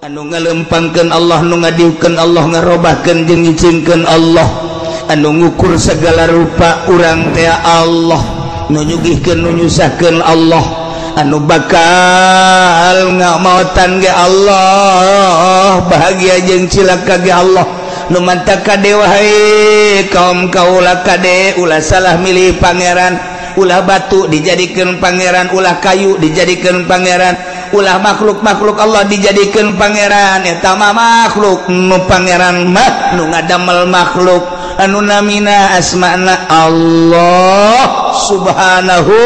Anu ngalempangkeun Allah, nu ngadiukeun Allah, ngarobahkeun jeung nyicingkeun Allah, anu ngukur segala rupa urang teh Allah, nu nyugihkeun nu nyusahkeun Allah, anu bakal ngamaotan ge Allah, bahagia jeung cilaka ge Allah, nu mantap kade wahai kaum kaula kade ulah salah milih pangeran, ulah batu dijadikan pangeran, ulah kayu dijadikan pangeran, ulah makhluk-makhluk Allah dijadikan pangeran. Eta mah makhluk, nu pangeran mah nu ngadamel makhluk anu namina asmana Allah subhanahu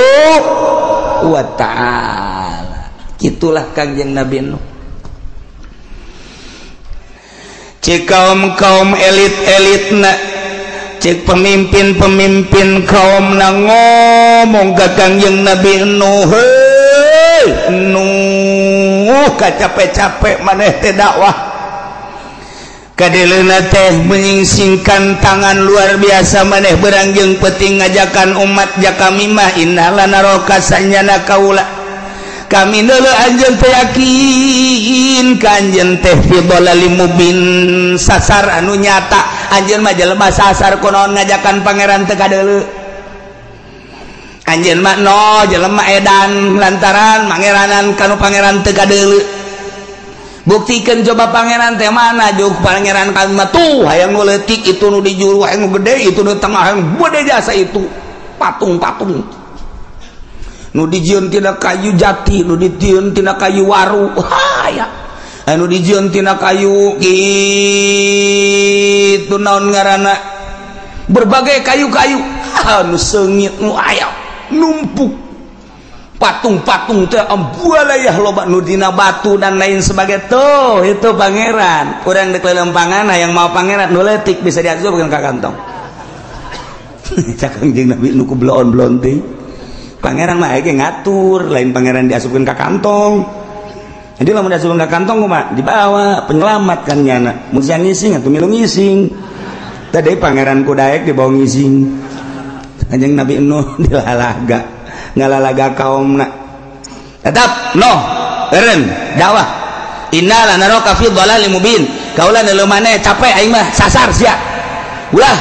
wa ta'ala. Itulah Kangjeng Nabi Nuh. Cek kaum-kaum elit-elitna, cek pemimpin-pemimpin kaum na ngomong ka Kangjeng Nabi Nuh, hei Nuh, capek-capek maneh teh dakwah, kadeleuna teh menyingsingkan tangan luar biasa, maneh berang jeung peuting ngajakan umat jakami mah inna lanaraka sanyana kaula, kami neuleuh anjeun teh yakin ka anjeun teh fi dhalalim mubin, sasar anu nyata, anjeun mah jelema sasar kunaon ngajakan pangeran teu kadeuleu, anjeun mah no jelema edan lantaran mangeranan kanu pangeran teu kadeuleu. Buktikeun coba pangeran teh mana, juk pangeran kami mah tuh hayang nu leutik itu nu di juru, hayang nu gede itu nu tengah, hayang gede jasa itu patung-patung, nu dijieun tina kayu jati, nu dijieun tina kayu waru, haya anu dijieun tina kayu kitu naon ngaranna, berbagai kayu-kayu anu seungit nu aya numpuk patung-patung teh ambualayah loba nu dina batu dan lain sebagainya. Tuh itu pangeran urang dek lelempangan hayang mau pangeran nu leutik bisa diasupkeun ka kantong. Cak Kangjeng Nabi nu ku bloon-bloon teh pangeran mah ge ngatur, lain pangeran diasupkeun ka kantong. Jadi lamun diasupkeun ka kantong kumaha dibawa penyelamat kan nyana, mun sia ngising atuh milu ngising. Tadi pangeran ku daek dibawa ngising. Kanjeng Nabi Nuh dilalaga, ngalalaga kaumna. Tetap noh eureun dakwah. Inna lanaraka fi dhalalin mubin. Kaula neuleuh maneh capek aing mah sasar sia. Ulah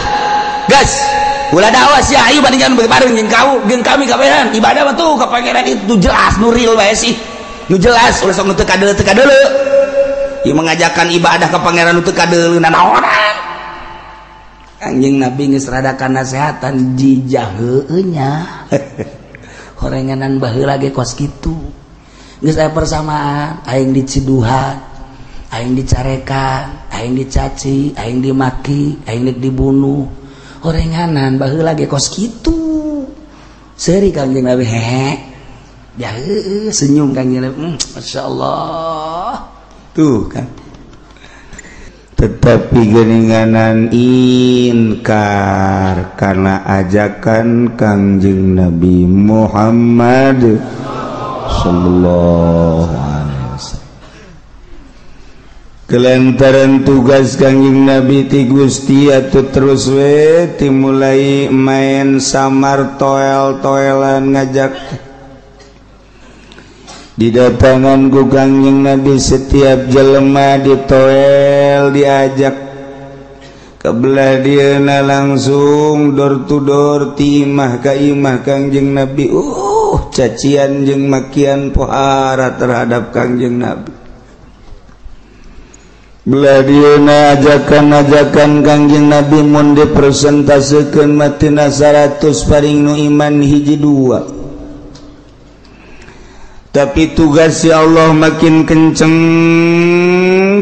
gas, ulah dakwah sia, ayo bandingkan bareng jeung kau jeung kami kabehan. Ibadah mah tuh ka pangeran itu jelas nu real bae sih. Nu jelas ulah sok nu teu kadeuleu teu kadeuleu. Ieu mengajakan ibadah ka pangeran nu teu kadeuleu nanaonan. Kanjeng Nabi geus rada nasehatan jijah heueuh nya. Horenganan baheula ge kos kitu. Geus aya persamaan, aing diciduhan, aing dicarekan, aing dicaci, aing dimaki, aing nek dibunuh. Horenganan baheula ge kos kitu. Seuri Kanjeng Nabi hehe. Ya heueuh senyum Kanjeng Nabi. Masyaallah. Tuh kan. Tetapi geninganan inkar karena ajakan Kangjeng Nabi Muhammad sallallahu alaihi wasallam. Kelantaran tugas Kangjeng Nabi ti Gusti atuh terus we timulai main samar toel-toelan ngajak. Didatangan ku Kangjeng Nabi setiap jelema ditoel diajak kebelah dieuna langsung door to door ti imah ka imah Kangjeng Nabi. Cacian jeung makian pohara terhadap Kangjeng Nabi. Belah dieuna ajakan-ajakan Kangjeng Nabi mun dipresentasekeun matina 100 paring nu iman hiji dua. Tapi tugas ya Allah makin kenceng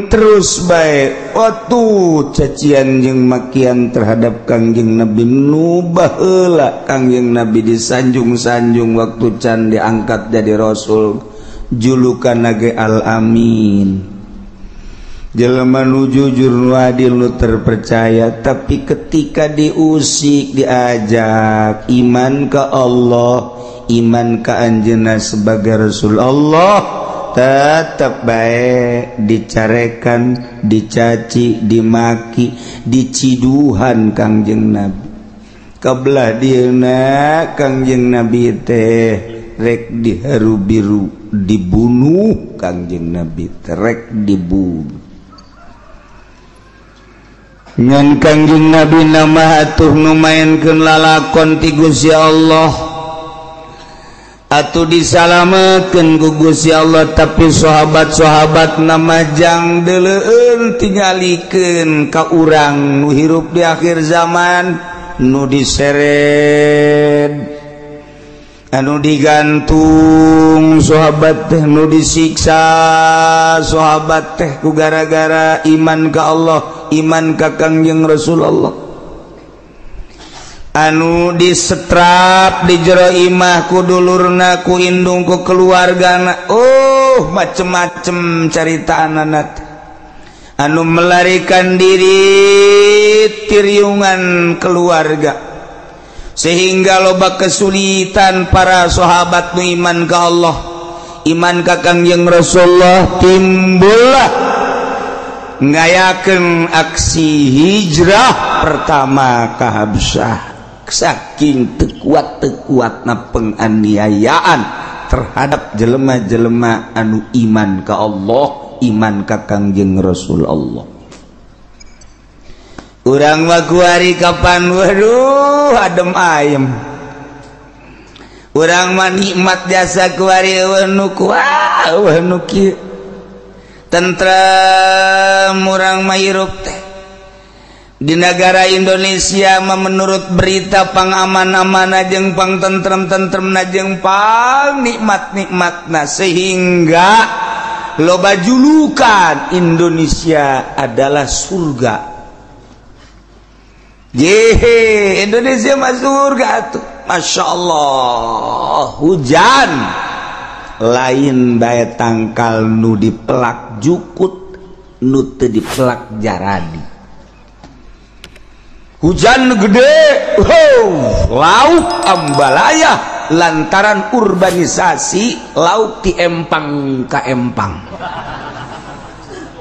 terus baik. Waktu cacian jeung makian terhadap Kangjeng Nabi nu baheula Kangjeng Nabi disanjung-sanjung waktu can diangkat jadi rasul, julukan ge Al-Amin. Jelema nu jujur nu adil nu terpercaya, tapi ketika diusik diajak iman ke Allah, iman ka anjeunna sebagai Rasul Allah, tetap baik dicarekan, dicaci, dimaki, diciduhan Kangjeng Nabi. Kebelah dieuna Kangjeng Nabi teh rek diharu biru Dibunuh Kangjeng Nabi terek dibunuh. Ngan Kangjeng Nabi nama atuh nu maenkeun lalakon ti Gusti Allah atuh disalametkeun ku Gusti Allah, tapi sahabat-sahabat nama jang deuleueun tingalikeun ka urang nu hirup di akhir zaman nu diseret anu digantung sahabat teh, nu disiksa sahabat teh ku gara-gara iman ka Allah, iman ka Kangjeng Rasulullah. Anu disetrap di jero imah ku dulurna ku indung ku keluargana, oh macem-macem carita anak anu melarikan diri tiriungan keluarga sehingga loba kesulitan para sahabat nu iman ka Allah, iman ka Kangjeng Rasulullah. Timbullah ngayakeun aksi hijrah pertama ka Habsyah saking teu kuat-teu kuatna penganiayaan terhadap jelema-jelema anu iman ka Allah, iman ka Kangjeng Rasul Allah. Urang mah kuari kapan waduh adem ayem. Urang mah nikmat jasa kuari eueuh nu kuah eueuh nu kieu. Tentrem urang mah hirup teh. Di negara Indonesia mah menurut berita pang aman-aman jeung pang tentrem-tentremna jeung pang nikmat-nikmatna, sehingga loba julukan Indonesia adalah surga. Yehe, Indonesia mah surga tuh. Masya Allah, hujan lain bae tangkal nu dipelak jukut nu teu dipelak jaradi. Hujan gede, wow, lauk ambalaya lantaran urbanisasi lauk ti empang ka empang.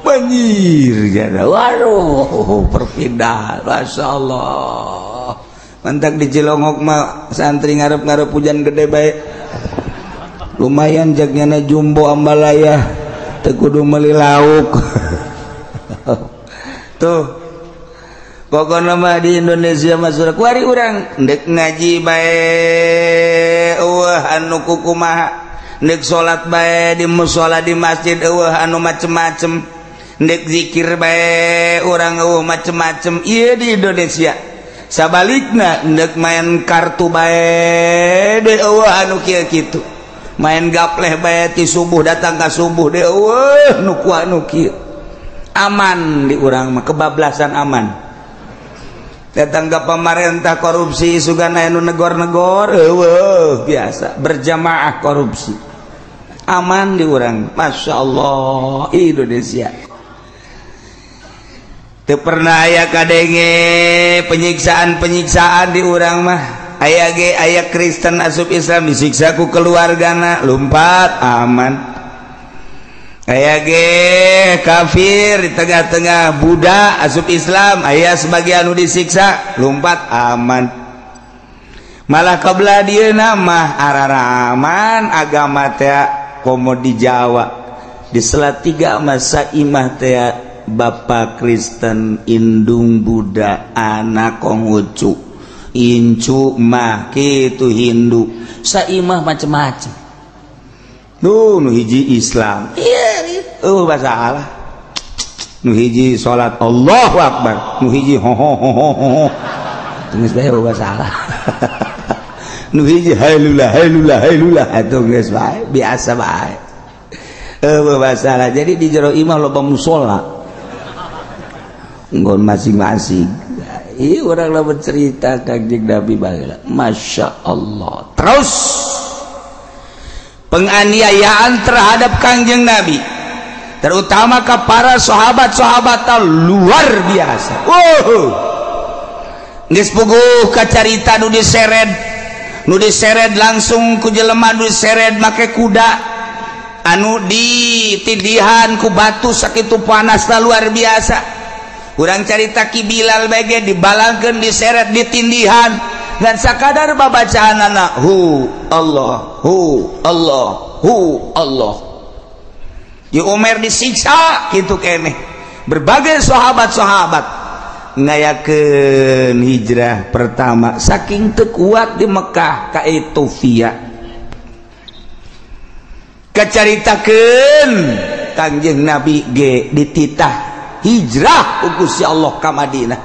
Banjir jana. Waduh, perpindahan, Masya Allah. Mantak di Cilongok mah santri ngarep-ngarep hujan gede bae. Lumayan jagnyana jumbo ambalaya teu kudu meuli lauk. Tuh. Pokokna mah di Indonesia mah surah kuari urang ndek ngaji bae eueuh anu kukumaha, ndek salat bae di musala di masjid eueuh anu macem-macem, ndek zikir bae urang eueuh macem-macem ieu di Indonesia. Sabalikna ndek main kartu bae deui eueuh anu kieu kitu, main gapleh bae ti subuh datang ka subuh deui eueuh nu kuah nu kieu. Aman di urang mah, kebablasan aman. Datang ke pemerintah korupsi sugan anu negor-negor eueuh biasa berjamaah korupsi. Aman di urang, Masya Allah Indonesia. Teu pernah aya kadenge penyiksaan-penyiksaan di urang mah. Aya ge aya Kristen asup Islam disiksa ku keluargana lumpat aman. Aya ge kafir di tengah-tengah Buddha asup Islam aya sebagian nu disiksa lumpat aman. Malah kabelah dieuna mah araraman agama teh komo di Jawa di Salatiga masa imah teh bapak Kristen indung Buddha anak Konghucu incu mah kitu Hindu saimah macem-macem. Duh, nu hiji Islam iya masalah, nu hiji salat Allahu Akbar, nu hiji ho ho ho ho ho geus bae masalah, nu hiji hailulah hailulah hailulah atuh geus bae biasa bae eueuh masalah. Jadi di jero imah loba musala nggon masing-masing. Ieu urang lamun cerita Kangjeng Nabi baheula Masya Allah. Terus penganiayaan terhadap Kangjeng Nabi terutama ke para sahabat-sahabat luar biasa. Geus puguh kacarita nu diseret langsung ku jelema nu diseret make kuda anu ditindihan ku batu sakitu panasna luar biasa. Urang carita Ki Bilal bae dibalangkeun diseret ditindihan dan sakadar babacaanana hu Allah hu Allah Hu Allah. Ya Umar disiksa kitu keneh. Berbagai sahabat-sahabat ngayakeun hijrah pertama saking teu kuat di Mekah ka Ethiopia. Kacaritakeun Kangjeng Nabi ge dititah hijrah ku Gusti Allah ka Madinah.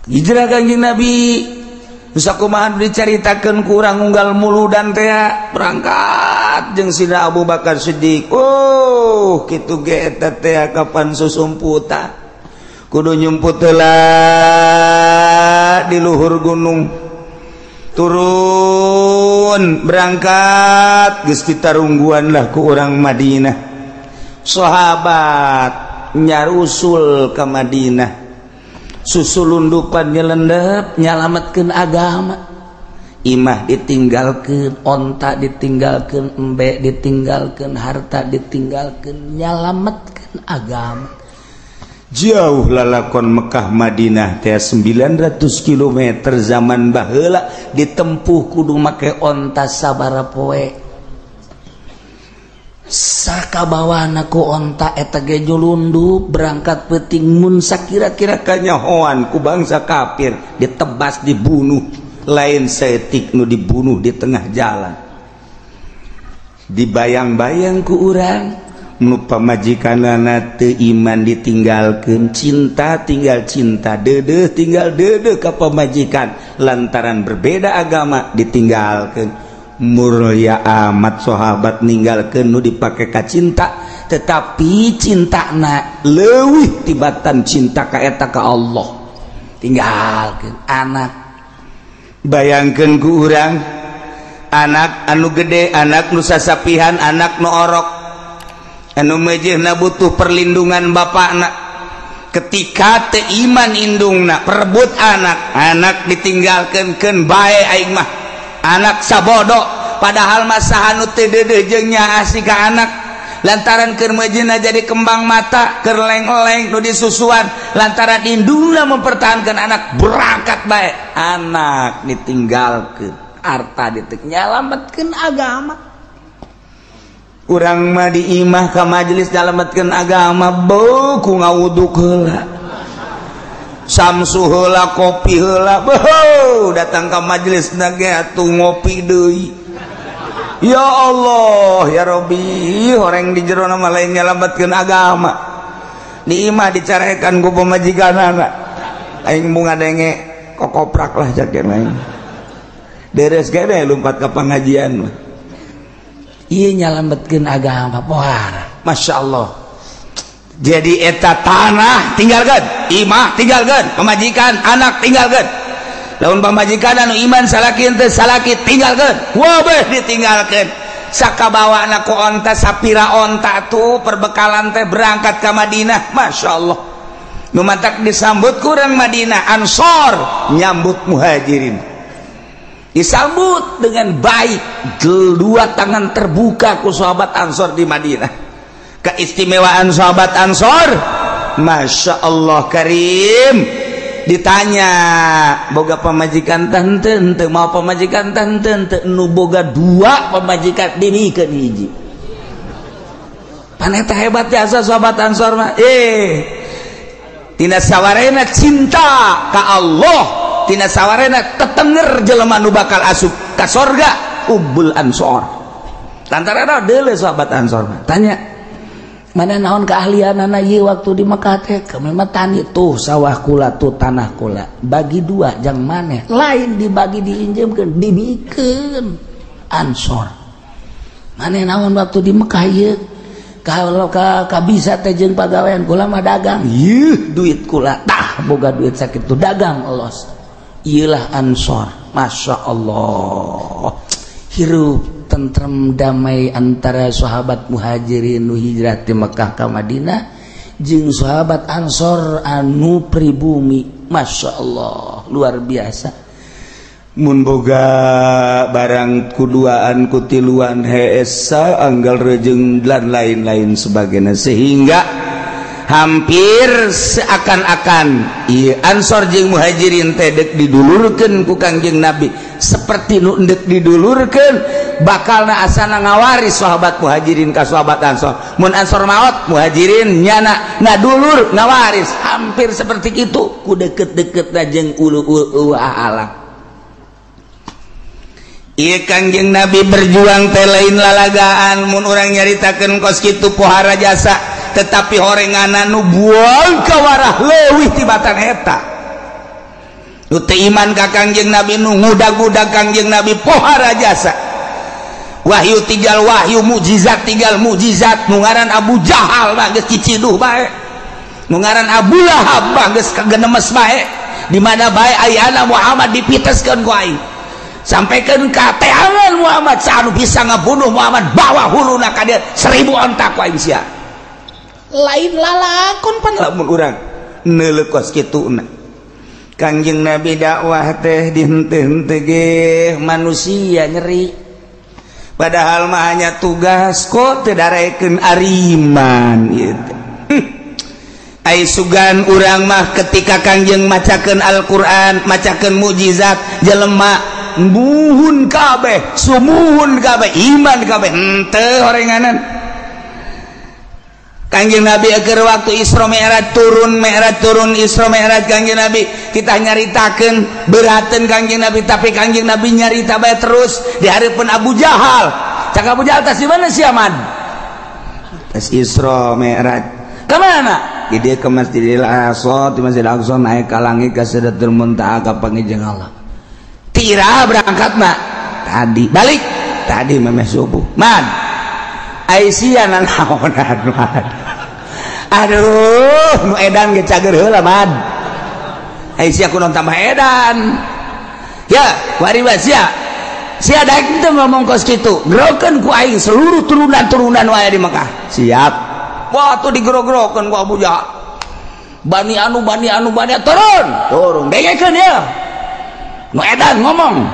Hijrah Kangjeng Nabi sakumaha dicaritakeun ku urang unggal muludan teh berangkat jeung Sidina Abu Bakar Siddiq. Oh, kitu ge eta teh kapan susumputan. Kudu nyumput heula di luhur gunung. Turun berangkat geus ditarungguan lah ku urang Madinah. Sahabat nyarusul ka Madinah. Susulundupan nyelendep nyalametkeun agama. Imah ditinggalkeun, onta ditinggalkeun, embe ditinggalkeun, harta ditinggalkeun, nyalametkeun agama. Jauh lalakon Mekah Madinah teh 900 km zaman baheula ditempuh kudu make onta sabaraha poe. Sakabawana ku onta eta ge nyulundup berangkat peuting mun sakira-kira kanyahoan ku bangsa kafir ditebas dibunuh, lain saeutik nu dibunuh di tengah jalan. Dibayang-bayang ku urang nu pamajikanana teu iman ditinggalkeun, cinta tinggal cinta, deudeuh tinggal deudeuh ka pamajikan lantaran berbeda agama ditinggalkeun. Mulia amat sahabat ninggalkeun nu dipake ka cinta, tetapi cintana leuwih tibatan cinta ka eta ka Allah. Tinggalkeun anak. Bayangkeun ku urang anak anu gede, anak nu sasapihan, anak nu orok anu mejehna butuh perlindungan bapakna. Ketika teu iman indungna perebut anak, anak ditinggalkeun keun bae aing mah. Anak sabodo padahal mah saha nu teu deudeuh jeung nyaah ka anak lantaran keur meujeuhna jadi kembang mata, keur leng-leng nu disusuan lantaran indungna mempertahankan anak berangkat bae. Anak ditinggalkeun, harta ditinggalkeun, nyalametkeun agama. Urang mah di imah ka majelis nyalametkeun agama beuh ku ngawuduk heula. Samsu heula, kopi heula, beuh datang ka majelis na ge atuh ngopi deui. Ya Allah, ya Rabbi, horeng di jero mah lain nyalametkeun agama. Di imah dicarekan ku pamajikanana. Aing bunga denge kokoprak lah cak lain. Deres ge lumpat ka pengajian mah. Ieu nyalametkeun agama pohara. Masya Allah. Jadi eta tanah tinggalkeun, imah tinggalkeun, pamajikan anak tinggalkeun. Lamun pamajikan anu iman salaki henteu salaki tinggalkeun, wabeh ditinggalkeun. Sakabawana ku onta sapira onta tuh perbekalan teh berangkat ka Madinah. Masya Allah. Nu matak disambut ku urang Madinah, Ansor nyambut Muhajirin. Disambut dengan baik, dua tangan terbuka ku sahabat Ansor di Madinah. Keistimewaan sahabat Ansor, Masya Allah Karim. Ditanya, boga pamajikan teh henteu, mau pamajikan teh henteu, nu boga dua pamajikan dimikeun hiji. Pan eta hebat jasa sahabat Ansor mah. Tina sawarena cinta ka Allah, tina sawarena tetenger jelema nu bakal asup ka sorga ubul Ansor. Lantaran deuleu sahabat Ansor mah. Tanya, mana naon keahlianana ieu waktu di Mekah teh? Kami mah tani tuh sawah kula tuh tanah kula. Bagi dua jang maneh, lain dibagi diinjemkeun, dibikeun Ansor. Maneh naon waktu di Mekah ieu? Kalau ka bisa teh jeung pagawean kula mah dagang. Yeuh duit kula tah boga duit sakitu dagang los. Ieulah Ansor. Masya Allah. Hirup tentrem damai antara sahabat Muhajirin nu hijrah di Mekah ka Madinah jeung sahabat Ansor anu pribumi. Masya Allah, luar biasa. Mun boga barang kuduaan kutiluan heesa anggal rejeng dan lain-lain sebagainya, sehingga hampir seakan-akan ieu Ansor jeung Muhajirin teh deuk didulurkeun ku Kangjeng Nabi seperti nu deuk didulurkeun. Bakalna asana ngawaris sahabat muhajirin ka sahabat ansor. Mun ansor maot muhajirin nyana ngadulur ngawaris. Hampir seperti itu ku deket-deket jeung ulu-ulu alam. Ieu Kangjeng Nabi berjuang teh lain lalagaan mun urang nyaritakeun kos kitu pohara jasa tetapi horenganan nu buang kawarah leuwih tibatan eta. Nu teu iman ka Kangjeng Nabi nu ngudag-ngudag Kangjeng Nabi pohara jasa. Wahyu tinggal wahyu, mukjizat tinggal mukjizat. Nu ngaran Abu Jahal mah geus ciciduh bae. Nu ngaran Abu Lahab mah geus kagenemes bae. Di mana bae ayana Muhammad dipiteskeun ku aing. Sampaikan ka teangan Muhammad saanu bisa ngabunuh Muhammad bawa huluna ka dieu 1000 onta ku aing sia. Lain lalakon pan lamun urang neuleuh kos kituna. Kangjeng Nabi dakwah teh dihenteu-henteu ge manusia nyeri. Padahal mah hanya tugas kok teu darekeun ariman ieu teh. Ai sugan urang mah ketika Kangjeng macakeun Al-Qur'an, macakeun mukjizat jelema muhun kabeh, sumuhun kabeh, iman kabeh henteu horenganan. Kangjeng Nabi keur waktu Isra Mi'raj turun, Mi'raj turun, Isra Mi'raj Kangjeng Nabi kita nyaritakeun berateun Kangjeng Nabi tapi Kangjeng Nabi nyarita bae terus di hareupeun Abu Jahal. Cak Abu Jahal tas di mana sia man? Tas Isra Mi'raj. Ka mana? Di dieu ke Masjidil Aqsa, di Masjidil Aqsa naik ka langit ka Sidratul Muntaha ka panggih Allah. Tira berangkat mak tadi balik tadi memeh subuh man Aisyah nanaonan man aduh nu edan ge cager heula man Aisyah kunaon tambah edan ya wari sia sia daek teu ngomong kos kitu gerokeun ku aing seluruh turunan-turunan wae di Mekah siap wah tuh digero-gerokeun ku Abu Jahal bani anu bani anu bani turun turun dengekeun ya nu edan ngomong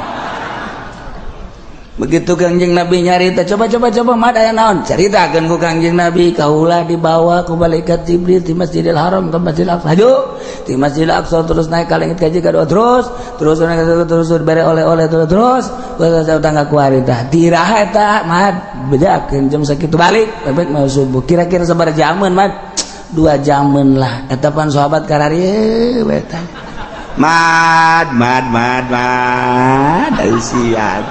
begitu Kangjeng Nabi nyarita coba coba coba mah aya naon caritakeun ku Kangjeng Nabi kaula dibawa ku malaikat Jibril di Masjidil Haram ke Masjidil Aqsa hayu di Masjidil Aqsa terus naik ka langit kaji kadua terus terus naik terus bere oleh-oleh terus terus tangga kuari tah tiraha eta mah bejakeun jam sakitu balik bebek mau subuh kira-kira sabaraha jaman mah 2 jaman lah eta pan sahabat kararieu we tah mad mad mad mad sia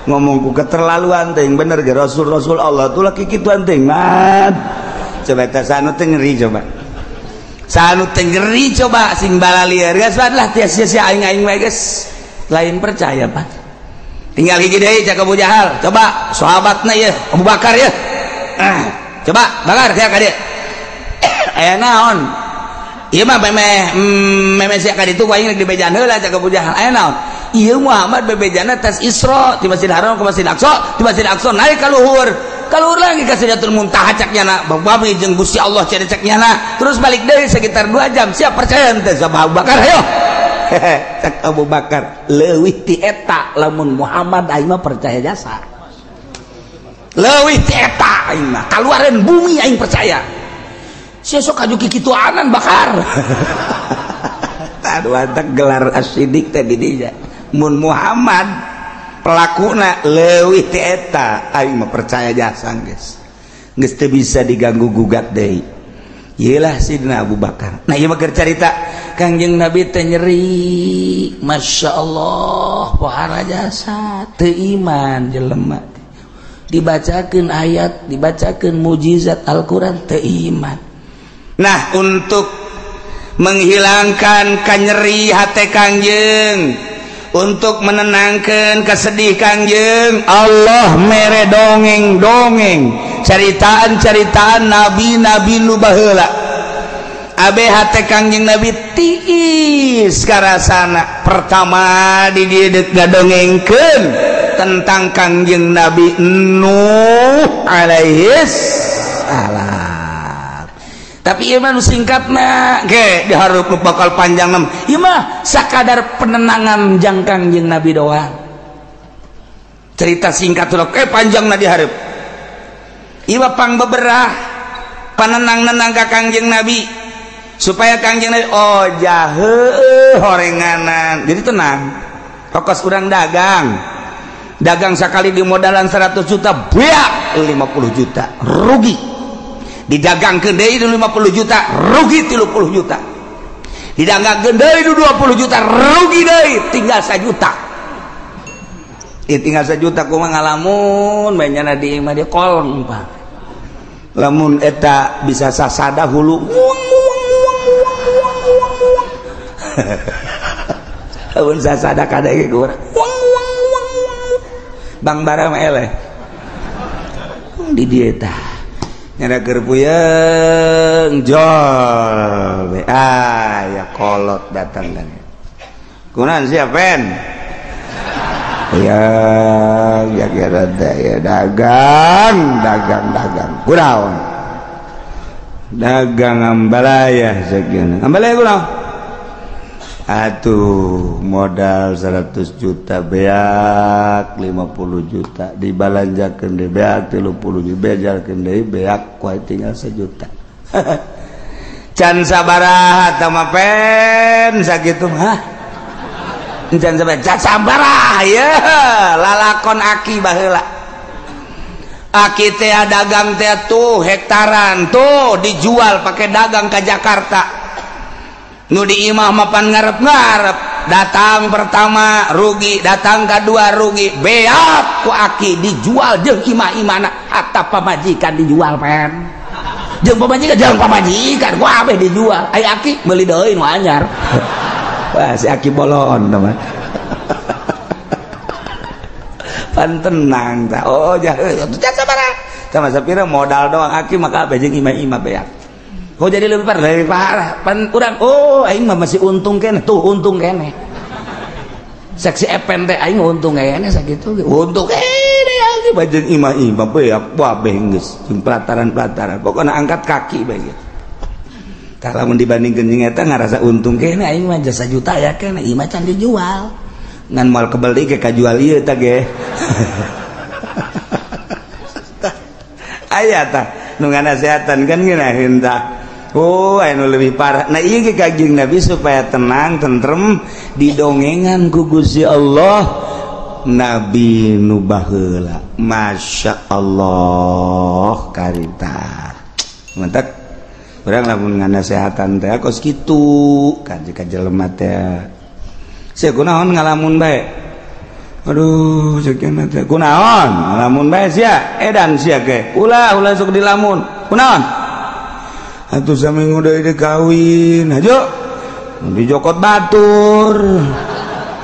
ngomongku keterlaluan ting bener ge rasul rasul Allah tuh laki kituan ting mad coba teh sanu teh ngeri coba sanu teh ngeri coba sing balalieur geus lah sia-sia aing-aing wae geus lain percaya pak tinggal hiji deui cak Abu Jahal coba sahabatna ieu Abu Bakar ieu coba Bakar sia ka dieu aya naon ieu mah memeh memeh sia ka ditu aing rek dibejaan heula cak Abu Jahal aya naon ieu Muhammad bebejana tas Isra di Masjidil Haram ke Masjidil Aqsa di Masjidil Aqsa naik ka luhur lagi ka Sidratul Muntaha cak nyana babi jeung Gusti Allah cek nyana terus balik deui sekitar 2 jam siap percaya henteu sama Abu Bakar ayo cak Abu Bakar leuwih ti eta lamun Muhammad aing mah percaya jasa leuwih ti eta aing mah kaluareun bumi aing percaya sia sok aju kikituanan Bakar aduh antak gelar as-siddiq teh di dinya mun Muhammad pelakuna leuwih ti eta aing mah percaya jasa geus geus teu bisa diganggu gugat deui ieulah Sidina Abu Bakar. Nah ieu mah keur carita Kangjeng Nabi teh nyeri Masya Allah pohara jasa teu iman jelema dibacakeun ayat dibacakeun mukjizat Al-Qur'an teu iman. Nah untuk menghilangkan kanyeri hati Kangjeng untuk menenangkan kesedih Kangjeng Allah mere dongeng-dongeng ceritaan-ceritaan nabi-nabi nu baheula abe hati Kangjeng Nabi tiis karasana pertama di dieu deuk ngadongengkeun tentang Kangjeng Nabi Nuh alaihis salam. Tapi ieu mah nu singkatna ge dihareup nu bakal panjang mah ieu mah sakadar penenangan jang Kangjeng Nabi doang cerita singkat tuh panjangna dihareup ieu mah pang beberah panenang-nenang ka Kangjeng Nabi supaya Kangjeng Nabi oh jahe horenganan jadi tenang fokus urang dagang Dagang sekali di modalan 100 juta beak 50 juta rugi. Didagangkeun deui 50 juta rugi 30 juta. Didagangkeun deui 20 juta rugi deui tinggal 1 juta. Tinggal 1 juta kumaha ngalamun bae nyana di imah dia kolong Pak. Lamun eta bisa sasada hulu lamun sasada kadege ku urang Bang bara mah eleh di dieu tah nyana keur puyeng jol we ah ya kolot datang kan kunaon sia pen ya ya kira ya dagang dagang dagang kunaon dagang ambalaya sekian ambalaya kunaon atuh modal 100 juta beak 50 juta dibalanjakeun deui beak 30 juta bejalkeun deui beak kuai tinggal 1 juta can sabaraha tah mah pen sakitu mah can sabaraha can sabaraha ye lalakon aki baheula aki teh dagang teh tuh hektaran tuh dijual pakai dagang ke Jakarta. Nu di imah mapan ngarep-ngarep datang pertama rugi, datang kedua rugi, beak ku aki dijual jeung imah-imahna hatta pamajikan dijual pen. Jeung pamajikan ku abeh dijual. Ai aki meuli deui nu anyar. Wah si aki bolon teman. Pan tenang tah. Oh jah sabaraha. Sama sapira modal doang aki maka abeh jeung imah-imah beak. Kok jadi lebih parah dari parah pan urang oh aing mah masih untung keneh tuh untung keneh saksi epen teh aing untung keneh sakitu untung keneh aki bajeng imah-imah beak kabeh geus jeung pelataran-pelataran pokona angkat kaki bae gitu tah lamun dibandingkeun jeung eta ngarasa untung keneh aing mah jasa juta ya keneh imah can dijual ngan moal kebel deui ke kajual ieu tah ge aya tah nu nganasehatan kan ngeunaheun tah. Oh, anu lebih parah. Nah, ieu ge Kanjeng Nabi supaya tenang, tentrem didongengan ku Gusti Allah Nabi nu baheula. Masya Allah karita. Mantak urang lamun nganasehatan teh kos kitu ka jelema teh. Sia kunaon ngalamun bae? Aduh, sekian teh. Kunaon ngalamun bae sia? Edan sia ge. Ulah ulah sok dilamun. Kunaon? Atuh saminggu deui dikawin aja dijokot batur.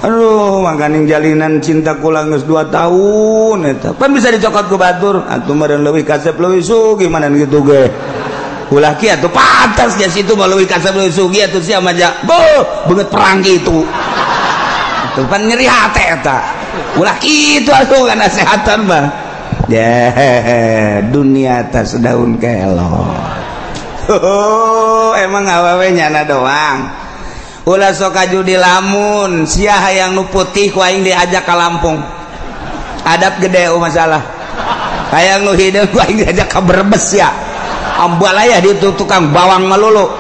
Aduh, makaning jalinan cinta kula geus 2 tahun eta. Pan bisa dicokot ku batur. Atuh meureun leuwih kasep leuwih sugih mana kitu ge. Ulah kieu atuh pantas dia situ mah leuwih kasep leuwih sugih atuh sia mah ja. Beuh, beungeut perang kitu. Atuh pan nyeri hate eta. Ulah kitu atuh nasehatan mah. Ya, dunia atas daun kelor. Oh, emang awewe nyana doang. Ulah sok kaju di lamun, sia hayang nu putih ku aing diajak ka Lampung. Adab gede oh masalah. Hayang nu hideung ku aing diajak ka Brebes ya. Ambalaya di tukang bawang melulu.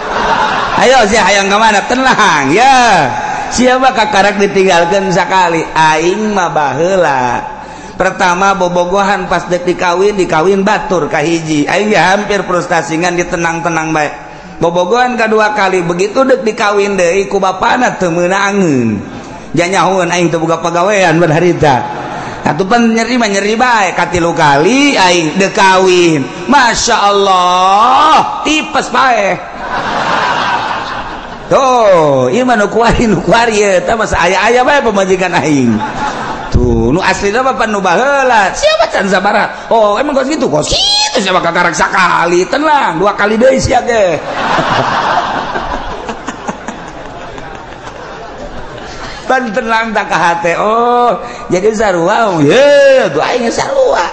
Ayo sia hayang ka mana? Tenang ya. Sia mah kakarak ditinggalkeun sakali. Aing mah baheula. Pertama bobogohan pas dek dikawin, dikawin batur kahiji. Aing ya hampir frustasi ngan ditenang-tenang bae. Bobogohan kedua kali begitu dek dikawin deui ku bapana teu meunangeun. Janyahoeun aing teu boga pagawean bar harita. Atuh pan nyeri mah nyeri bae katilu kali aing dek kawin. Masya Allah, tipes bae. Tuh, ieu mah nu kuari eta mah aya-aya bae pamajikan aing. Tuh, nu aslina mah pan nu baheula. Siapa can sabaraha? Oh, emang kos kitu? Kos kitu siapa kakarak sakali. Tenang, 2 kali deui sia ge. Pan tenang tak ka hate. Oh, jadi sarua. Ye, tuh aing sarua.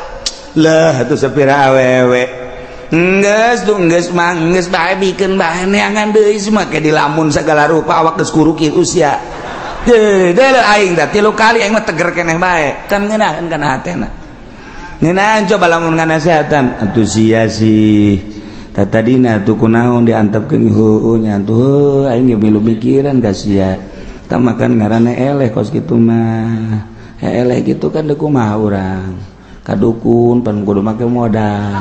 Lah, atuh sapira awewe. Geus tuh geus mah geus bae bikeun bae neangan deui semua ke dilamun segala rupa awak geus kuruki usia. Deh, aing dah 3 kali aing mah teger keneh bae. Kan ngeunaheun kana hatena. Ngeunaheun coba lamun nganasehatan. Atuh sia sih. Tah tadina atuh kunaon diantepkeun heueuh nya atuh aing ge milu mikiran ka sia. Tah makan ngaranna eleh kos kitu mah. Eleh gitu kan deuk kumaha urang. Ka dukun pan kudu make modal.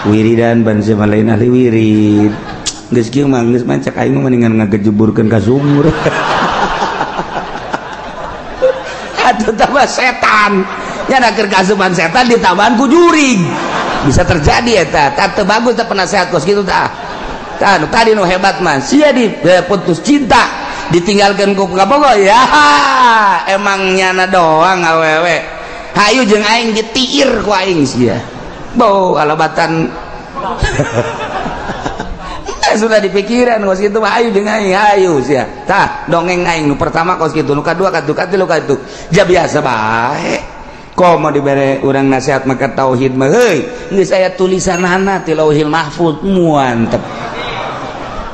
Wiridan ban sia lain ahli wirid. Geus kieu mah geus mah cek aing mah mendingan ngagejeburkeun ka sumur. Atuh tambah setan. Nya keur kasupan setan ditambahan ku jurig. Bisa terjadi eta. Tah teu bagus teh penasehat kos kitu tah. Tah nu tadi nu hebat mah sia di putus cinta ditinggalkeun ku kabogoh ya. Emang nyana doang awewe. Hayu jeung aing ditiir ku aing sia. Bau alabatan. Sudah dipikiran kos kitu mah ayu jeung aing hayu sia. Tah dongeng aing nu pertama kos kitu, nu kadua katuh katilu katuh. Ja biasa bae. Komo dibere urang nasihat maka tauhid mah heuy geus aya tulisanana ti Lauhil Mahfuz muantep.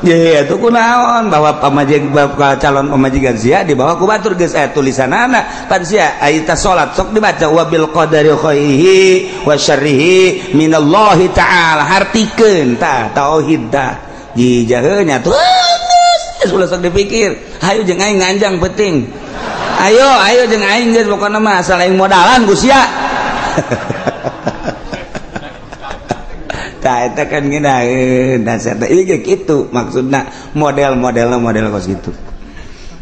Ye atuh kunaon bahwa pamajig calon pamajikan sia dibawa ku batur geus aya tulisanana pan sia aya ta salat sok dibaca wabil qadari khairihi wa syarrihi minallahi ta'ala hartikeun tah tauhid tah jijaheunya tuh geus ulah sok dipikir hayu jeung aing nganjang penting ayo ayo jeung aing geus pokona mah asal aing modalan ku sia. Tah eta kan ngeunaheun nasihat ieu ge kitu maksudna model-modelna model kos kitu.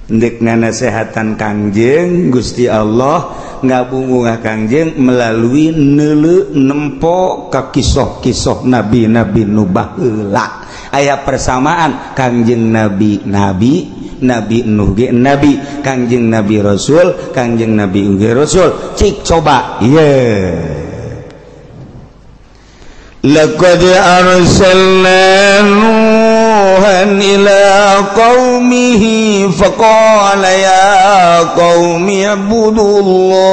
Ndek nanasehatan Kangjeng Gusti Allah ngabungah Kangjeng melalui neuleu nempo ka kisoh-kisoh nabi-nabi nu baheula. Aya persamaan Kangjeng Nabi nabi, Nabi Nuh ge nabi, Kangjeng Nabi Rasul, Kangjeng Nabi ge Rasul. Cik coba ieu. Laqad arsalna Nuhan ila qaumihi faqala ya qaumi ibudullah.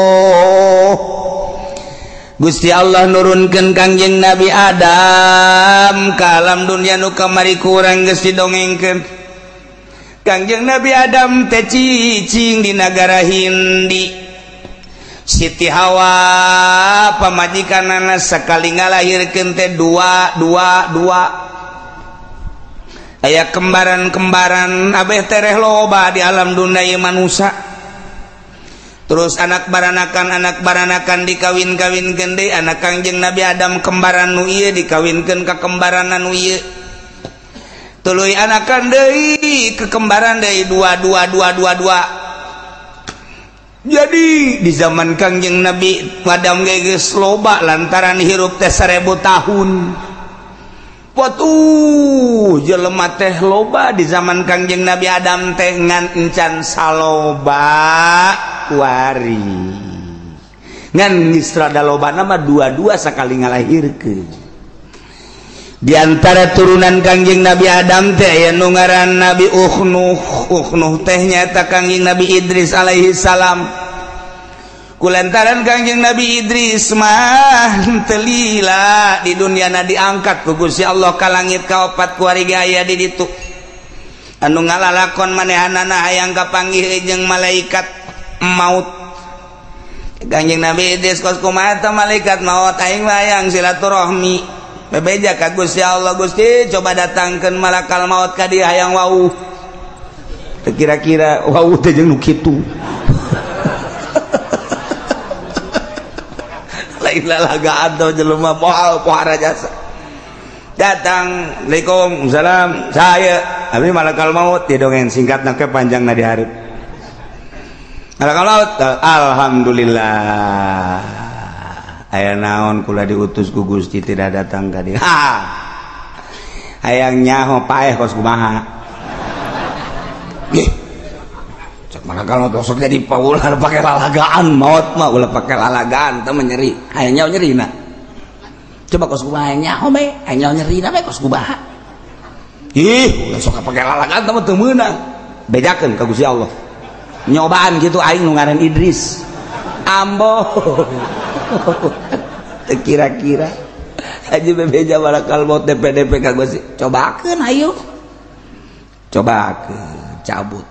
Gusti Allah nurunkeun Kangjeng Nabi Adam ka alam dunya nu kamari kurang geus didongengkeun. Kangjeng Nabi Adam teh cicing di nagara Hindi. Siti Hawa pamajikanana sakali ngalahirkeun teh dua dua dua. Aya kembaran-kembaran abeh tereh loba di alam dunia ieu manusa. Terus anak baranakan dikawin-kawinkeun deui anak Kangjeng Nabi Adam kembaran nu ieu dikawinkeun ka kembaran nu ieu. Tuluy anakan deui ke kembaran deui dua dua dua dua dua. Jadi di zaman Kangjeng Nabi Adam geus loba lantaran hirup teh 1000 tahun. Watuh jelema teh loba di zaman Kangjeng Nabi Adam teh ngan encan saloba kuari. Ngan geus rada lobana mah dua-dua sakali ngalahirkeun. Di antara turunan Kangjeng Nabi Adam teh aya nu ngaran Nabi Ukhnuh. Ukhnuh teh nyaeta Kangjeng Nabi Idris alaihi salam. Kulantaran Kangjeng Nabi Idris mah teu lila di dunyana diangkat ku Gusti Allah ka langit kaopat kuari ge aya di ditu. Anu ngalalakon manehanana hayang kapanggih jeung malaikat maut. Kangjeng Nabi Idris kos kumaha teh malaikat maut aing mah hayang silaturahmi. Bebeja ka Gusti Allah, Gusti coba datangkeun malakal maut ka dieu hayang wau. Teu kira-kira wau teh jeung nu kitu. Lain lalagaan teh jelema moal pohara jasa. Datang, Assalamualaikum, salam, saya abdi malakal maut di dongeng singkatna ke panjangna di hareup. Malakal maut, alhamdulillah. Aya naon kula diutus ku Gusti tidak datang ka dieu. Hayang nyaho paeh kos kumaha. Ih. Cek malakal maut sok jadi paulah pake lalagaan maut mah ulah pake lalagaan teh nyeri. Hayang nyaho nyerina. Coba kos kumaha hayang nyaho bae, hayang nyaho nyerina bae kos kumaha. Ih, ulah sok pake lalagaan teh mah teu meunang. Bejakeun ka Gusti Allah. Nyobaan kitu aing nu ngaran Idris. Ambo. Kira-kira aja bebeja malakal maut DPDP ka Gusti. Cobakeun ayo. Cobakeun, cabut.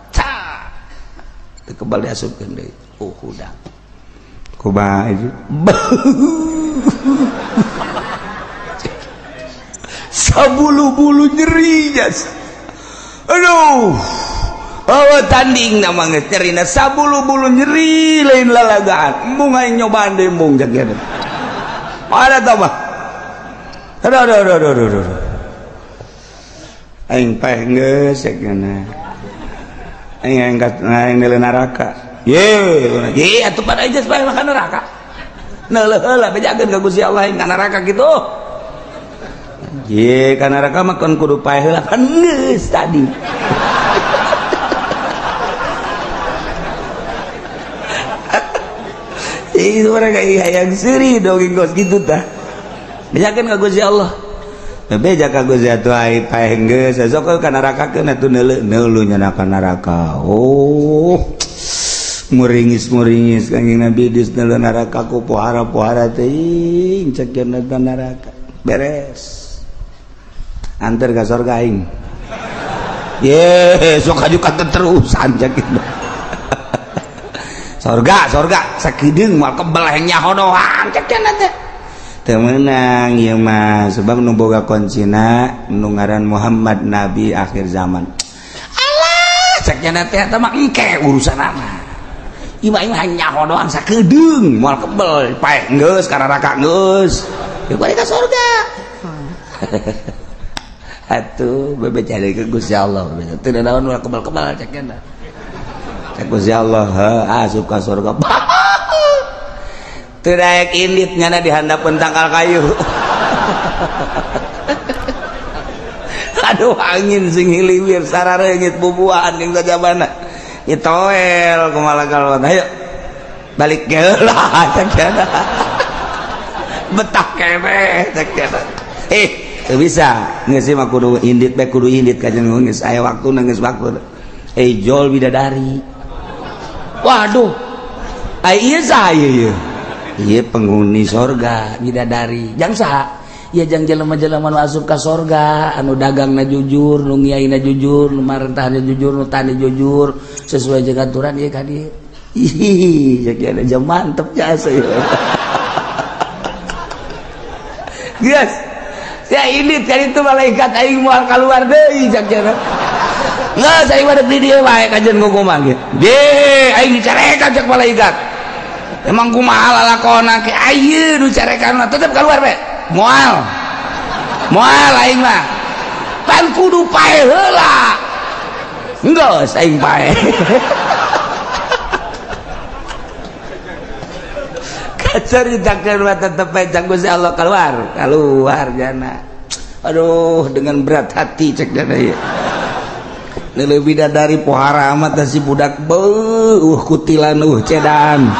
Teu kebal diasupkeun deui. Oh, udah. Kumaha itu? Sabulu-bulu nyeri jas. Aduh. Oh tanding nama geus nyerina sabulu-bulu nyeri lain lalagaan. Embung aing nyobaan deui embung cek kieu. Ada tah mah. Aduh aduh aduh aduh aduh. Aing paeh geus cek kieu. Aing angkat aing neuleuh neraka. Ye, ye atuh pada aja paeh mah ka neraka. Neuleuh heula bejakeun ka Gusti Allah aing ka neraka kitu. Ye ka neraka mah kan kudu paeh heula kan geus tadi. Itu mereka hayang seuri dongeng kos kitu tah. Bejakeun ka Gusti Allah. Beja ka Gusti atuh ai paeh geus sok ka neraka keun atuh neuleuh neuleuh nya ka neraka. Oh. Muringis-muringis Kangjeng Nabi Idris neuleuh neraka ku pohara-pohara teuing cek cenah neraka. Beres. Anter ka sorga aing. Ye, sok haju ka terusan cek kitu. Sorga, sorga, sakideung moal kebel hayang nyaho doang cek cenah teh. Teu meunang ieu mah sebab nu boga kuncina nu ngaran Muhammad nabi akhir zaman. Alah, cek cenah teh eta mah engke urusanana. Ieu mah hayang nyaho doang sakedeung moal kebel paeh geus ka neraka geus. Ya balik ka sorga. Atuh bebeja deui ka Gusti Allah. Teu naon moal kebel-kebel cek cenah. Gusti Allah asup ka surga. Teu daek indit nyana di handapeun tangkal kayu. Aduh angin sing hiliwir sarareungit bubuahan jeung sajabana. Itoel kumaha kalon. Ayo balik geula cek cenah. Betah keneh cek cenah. Teu bisa. Geus mah kudu indit bae kudu indit ka jeung geus aya waktuna geus waktu. Jol bidadari. Waduh, iya saya ya, iya penghuni sorga bidadari. Jang saha? Ya jang jelema-jelema nu asup ka sorga, anu dagangna jujur, nu ngiaina jujur, nu marentahna jujur, nu tani jujur, sesuai jeung aturan ieu ka dieu. Ih, jadi ada jam mantep jasa ya. Geus, ya indit kan itu malaikat aing moal kaluar deui cak cenah. Nggak, saya mah di dieu bae kajian kumaha ge. Ye, aing dicarekan cek malaikat. Emang kumaha lalakona ke ayeuna nu carekan mah tetep keluar bae. Moal. Moal aing mah. Pan kudu pae heula. Geus aing pae. Kacaritakeun mah tetep bae cek Gusti Allah keluar. Keluar jana. Aduh, dengan berat hati cek jana ieu. Lebih dari pohara amat si budak beuh kutilan cedan.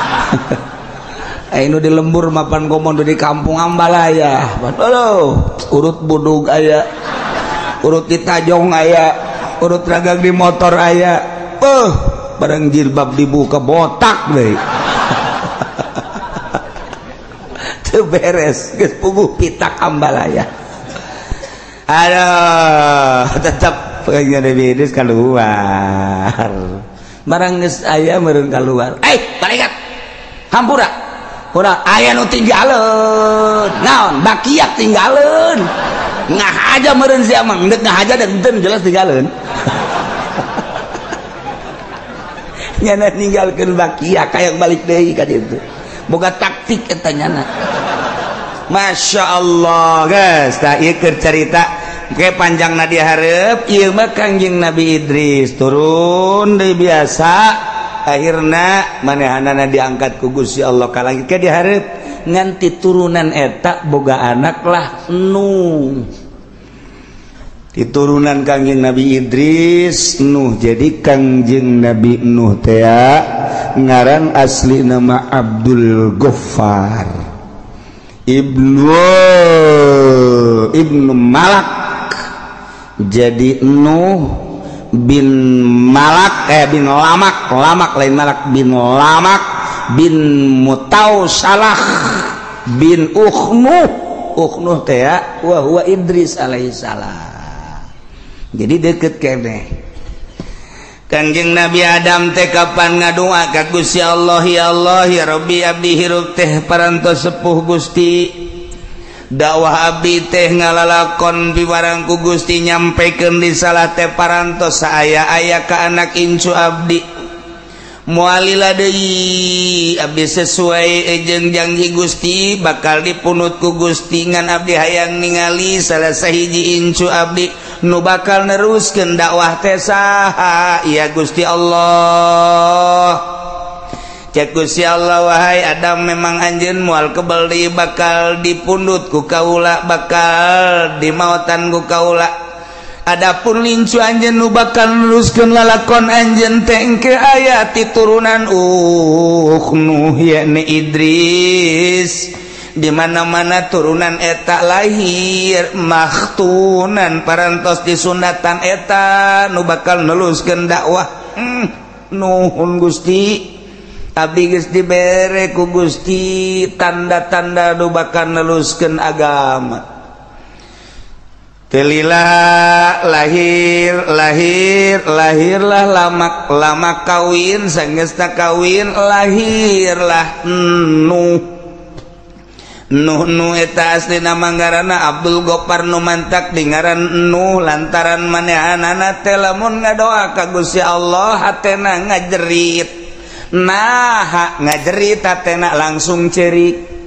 Ayo di lembur mapan komodo di kampung Ambalaya. Aduh, urut budug aya, urut di tajong aya, urut ragang di motor aya. Beuh, barang jilbab dibuka botak deui. Teu beres, geus puguh pitak Ambalaya. Aduh, tetap pengen Nabi Idris keluar. Barang geus aya meureun keluar. Malaikat. Hampura. Hampura aya nu tinggaleun. Naon? Bakiak tinggaleun. Ngah aja meureun sia mah, endek ngah aja dan henteu jelas tinggaleun. Nyana ninggalkeun bakiak hayang balik deui ka ditu. Boga taktik eta nyana. Masya Allah, guys. Tah ieu keur carita ke panjang na dihareup ieu mah Kangjeng Nabi Idris turun deui biasa akhirna manehanana diangkat ku Gusti Allah ka langit ke dihareup nganti turunan eta boga anak lah Nuh. Diturunan Kangjeng Nabi Idris Nuh. Jadi Kangjeng Nabi Nuh teh ngaran asli nama Abdul Ghaffar Ibnu Malak. Jadi Nuh bin Malak bin Lamak, Lamak lain Malak, bin Lamak bin Mutausalah bin Ukhnuh. Ukhnuh teh wa huwa Idris alaihissalam. Jadi deket keneh. Kangjeng Nabi Adam teh kapan ngadua ka Gusti Allah, ya Allah ya Rabbi abdi hirup teh parantos sepuh Gusti. Dakwah abdi teh ngalalakon piwarang ku Gusti nyampekeun risalah teh parantos saaya-aya ka anak incu abdi. Moal lila deui abdi sesuai jeung janji Gusti bakal dipunut ku Gusti, ngan abdi hayang ningali salah sahiji incu abdi nu bakal neruskeun dakwah teh saha ya Gusti Allah. Cek Gusti Allah, wahai Adam, memang anjeun moal kebel deui bakal dipundut ku kaula, bakal dimautan ku kaula. Adapun lincu anjeun nu bakal neruskeun lalakon anjeun teh engke aya ti turunan Nuh yakni Idris. Di mana-mana turunan eta lahir makhtunan parantos disunatan eta nu bakal neruskeun dakwah. Nuhun Gusti, abdi geus dibere ku Gusti tanda-tanda nu bakal neruskeun agama. Teu lila lahir lahir lahirlah lamak lama kawin, sanggeusna kawin lahirlah Nuh. Nuh nu eta aslina manggarana Abdul Gopar, nu mantak di ngaran Nuh lantaran manehanana teh lamun ngadoa ka Gusti Allah hatena ngajerit. Nah, ngajerit hatena langsung cerik.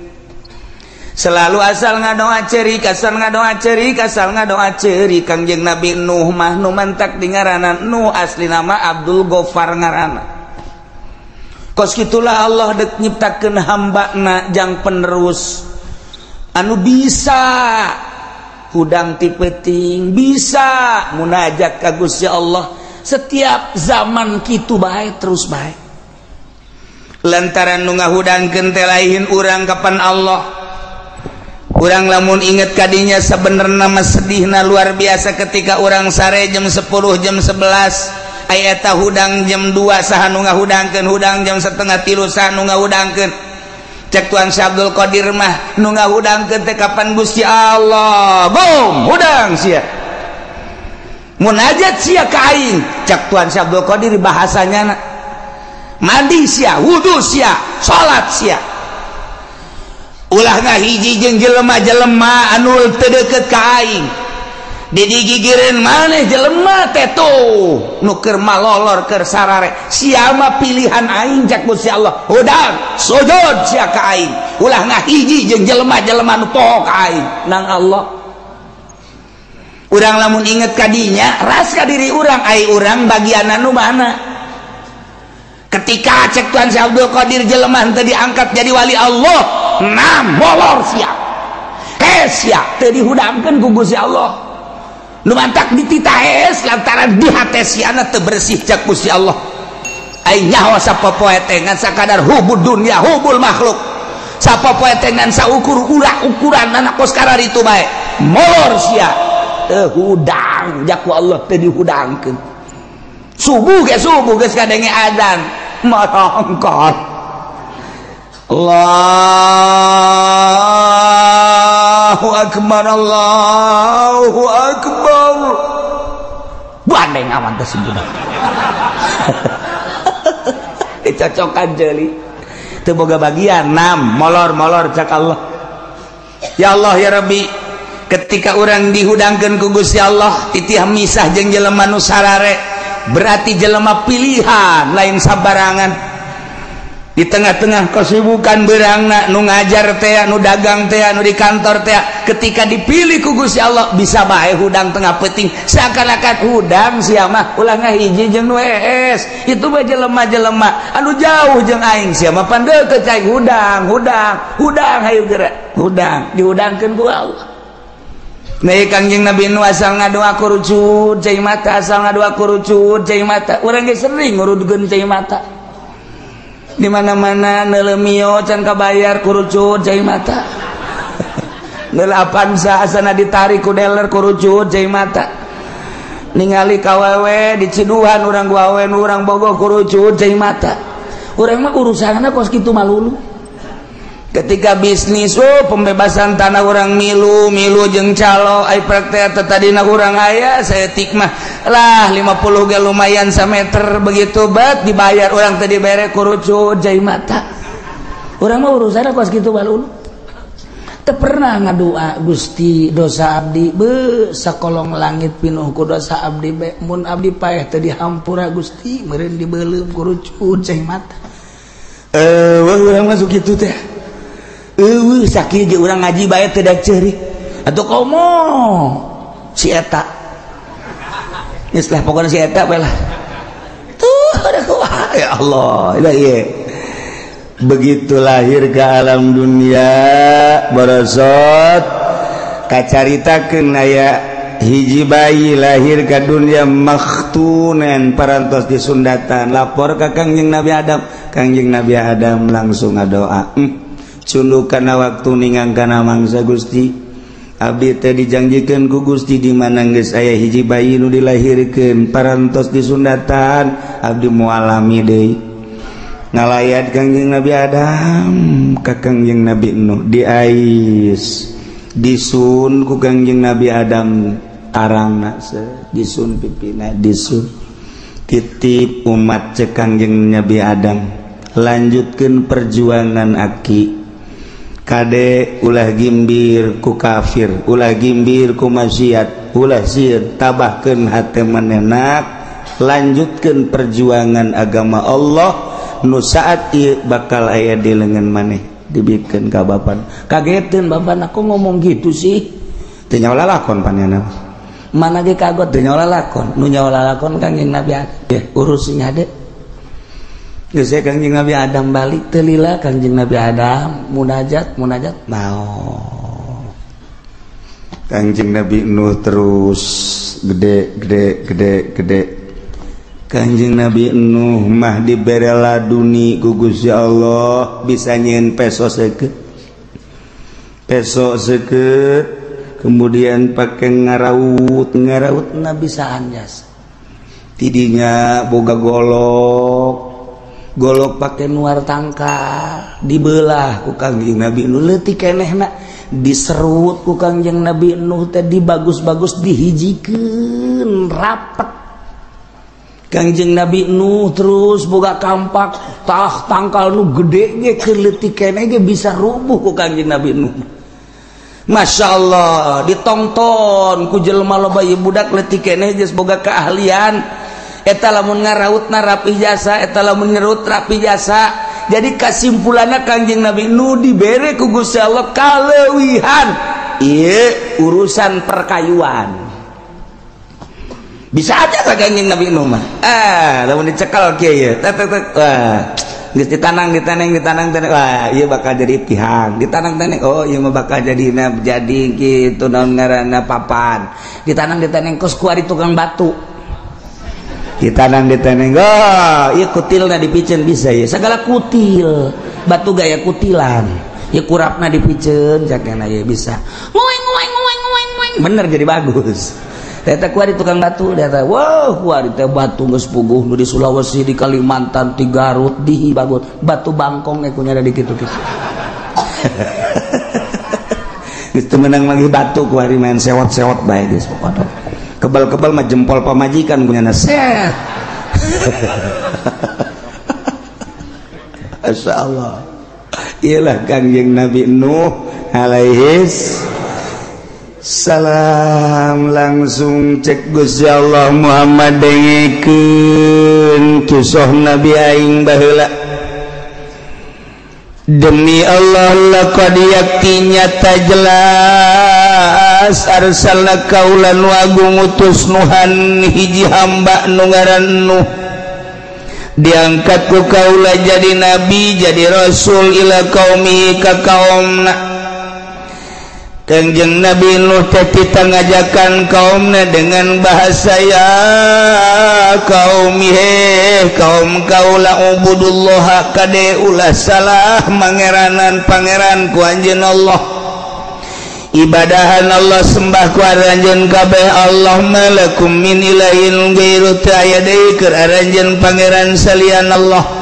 Selalu asal ngadoa cerik, asal ngadoa cerik, asal ngadoa cerik. Kangjeng Nabi Nuh mah nu mantak di ngaranan Nuh asli nama Abdul Gofar ngaranna. Kos kitulah Allah dek nyiptakeun hambana jang penerus anu bisa hudang ti peuting, bisa munajat ka Gusti Allah setiap zaman kitu bae terus bae. Lantaran nu ngahudangkeun teh lain urang kapan Allah. Urang lamun inget kadinya sebenarnya mah sedihna luar biasa ketika urang sare jam 10 jam 11 aya eta hudang jam 2 saha nu ngahudangkeun, hudang jam setengah tilu saha nu ngahudangkeun. Cek Tuan Syekh Abdul Qadir mah nu ngahudangkeun teh kapan Gusti Allah. Bom hudang sia. Munajat sia ka aing. Cek Tuan Syekh Abdul Qadir bahasanya mandi sia, wudu sia, salat sia. Ulah ngahiji jeung jelema-jelema anu teu deukeut ka aing. Didigigireun maneh jelema teh tuh nu keur malolor keur sarare. Sia mah pilihan aing cek Gusti Allah. Hudang sujud sia ka aing. Ulah ngahiji jeung jelema-jelema nu poho ka aing nang Allah. Urang lamun inget ka dinya ras ka diri urang, ai urang bagian anu mana? Ketika cek Tuhan Syekh Abdul Qadir jelema teu diangkat jadi wali Allah, nah molor sia. Sia teu dihudangkeun ku Gusti Allah. Nu mantak dititaes lantaran di hate siana teu bersih cek Gusti Allah. Ai nyaho sapopoe teh ngan sakadar hubud dunya hubul makhluk. Sapopoe teh ngan saukur ukuran anak kos kararitu bae. Molor sia teu hudang jak ku Allah teu dihudangkeun. Subuh ge subuh geus kadenge adzan marongkot. Allahu akbar, Allahu akbar. Bandeng awan teh budak. Dicocokan jeli. Teu boga bagian nam molor-molor cak Allah. Ya Allah ya Rabbi, ketika urang dihudangkeun ku Gusti Allah titih misah jeung jelema nu sarare, berarti jelema pilihan lain sabarangan. Di tengah-tengah kesibukan berangna nu ngajar teh, nu dagang teh, nu di kantor teh, ketika dipilih ku Gusti Allah bisa bae hudang tengah peuting seakan-akan hudang sia mah ulah ngahiji jeung nu hees. Itu bae jelema-jelema anu jauh jeung aing sia mah pan deukeut cai hudang, hudang, hudang hayu geura. Hudang dihudangkeun ku Allah. Nah, Kangjeng Nabi nu asal ngadoa kurucut cai mata, asal ngadoa kurucut cai mata. Urang ge sering ngurudkeun cai mata. Di mana-mana neuleuh mio can kabayar kurucut cai mata. Neuleuh Avanza asana ditarik ku dealer kurucut cai mata. Ningali kawewe di Ciduhan urang gawe urang bogoh kurucut cai mata. Urang mah urusanna kos kitu malulu. Ketika bisnis, oh pembebasan tanah orang milu milu jeung calo ai praktek tadina urang aya saeutik mah lah 50 ge lumayan sameter begitu bet dibayar urang teh dibere kurucut cai mata. Urang mah urusanna kos kitu balulu. Teu pernah ngadua Gusti dosa abdi be sakolong langit pinuh ku dosa abdi be mun abdi paeh teu dihampura Gusti meureun dibeuleum kurucut cai mata. Eueuh urang masuk kitu teh. Eueuh sakieu ge urang ngaji bae teu daek ceurik. Atuh komo si eta. Geus lah pokona si eta bae lah. Tuh ada kumaha ya Allah. Ieu ieu. Begitu lahir ke alam dunia borosot kacaritakeun aya hiji bayi lahir ke dunia makhtunen parantos disundatan lapor ka Kangjeng Nabi Adam. Kangjeng Nabi Adam langsung ngadoa, cunduk kana waktu ningang kana mangsa Gusti abdi teh dijanjikeun ku Gusti di mana geus aya hiji bayi nu dilahirkeun parantos disundatan abdi moal lami deui. Ngalayat Kangjeng Nabi Adam ka Kangjeng Nabi Nuh diais disun ku Kangjeng Nabi Adam tarangna disun pipina disun titip umat cek Kangjeng Nabi Adam lanjutkeun perjuangan aki kade ulah gimbir ku kafir ulah gimbir ku maksiat ulah sieun tabahkeun hate manehna lanjutkeun perjuangan agama Allah nu saat ieu bakal aya di lengan maneh dibikeun ka bapan. Kageteun bapan aku ngomong gitu sih teu nyawa lalakon panena mana ge kagot teu nyawa lalakon nu nyawa lalakon Kangjeng Nabi Adam urus hade geus Kangjeng Nabi Adam balik teu lila Kangjeng Nabi Adam munajat munajat mau Kangjeng Nabi Nuh terus gede gede gede gede. Kangjeng Nabi Nuh mah dibere laduni ku Gusti Allah bisa nyieun peso seukeut. Peso seukeut kemudian pake ngaraut ngarautna bisa anjas. Tidinya boga golok. Golok pake nuar tangkal dibelah ku Kangjeng Nabi Nuh leutik kenehna diserut ku Kangjeng Nabi Nuh teh dibagus-bagus dihijikeun rapet. Kangjeng Nabi Nuh terus boga kampak tah tangkal nu gede ge keur leutik keneh ge bisa rubuh ku Kangjeng Nabi Nuh. Masya Allah ditongton ku jelema loba ieu budak leutik keneh geus boga keahlian eta lamun ngarautna rapih jasa eta lamun ngerut rapih jasa. Jadi kasimpulanna Kangjeng Nabi Nuh dibere ku Gusti Allah kaleuwihan ieu urusan perkayuan. Bisa aja ka Kangjeng Nabi Nuh mah. Lamun dicekal kieu ye. Tek tek tek. Wah, geus ditanang ditaneng ditanang taneng. Wah, ieu bakal jadi tihang. Ditanang taneng. Oh, ieu mah bakal jadi jadi kitu naon ngaranna papan. Ditanang ditaneng kos kuari tukang batu. Ditanang ditaneng. Oh, ieu kutilna dipiceun bisa ye. Sagala kutil. Batu gaya kutilan. Ieu kurapna dipiceun cakena ye bisa. Ngoeng ngoeng ngoeng ngoeng ngoeng. Bener jadi bagus. Eta kuari tukang batu, eta wow kuari teh batu geus puguh nu di Sulawesi, di Kalimantan, di Garut, di Bagut, batu bangkong ge kunyada di kitu-kitu. Geus teu meunang manggih batu kuari main sewot-sewot bae geus pokona. Kebal-kebal mah jempol pamajikan kunyana set. Masyaallah. Iyalah Kangjeng Nabi Nuh alaihis salam langsung cek Gusti Allah Muhammad dengekeun kisah Nabi aing baheula. Demi Allah laqad yakti nyata jelas arsalna kaula nu agung utus Nuhan hiji hamba nu ngaran Nuh diangkat ku kaula jadi nabi jadi rasul ila qaumi ka kaumna. Kangjeng Nabi Nuh teh tita ngajakan kaumna dengan bahasa ya kaum he kaum kaula ubudullah kade ulah salah mangeranan pangeran ku anjeun Allah ibadahan Allah sembah ku aranjeun kabeh Allah malakum min ilahin ghairu ta aya deui keur aranjeun pangeran salian Allah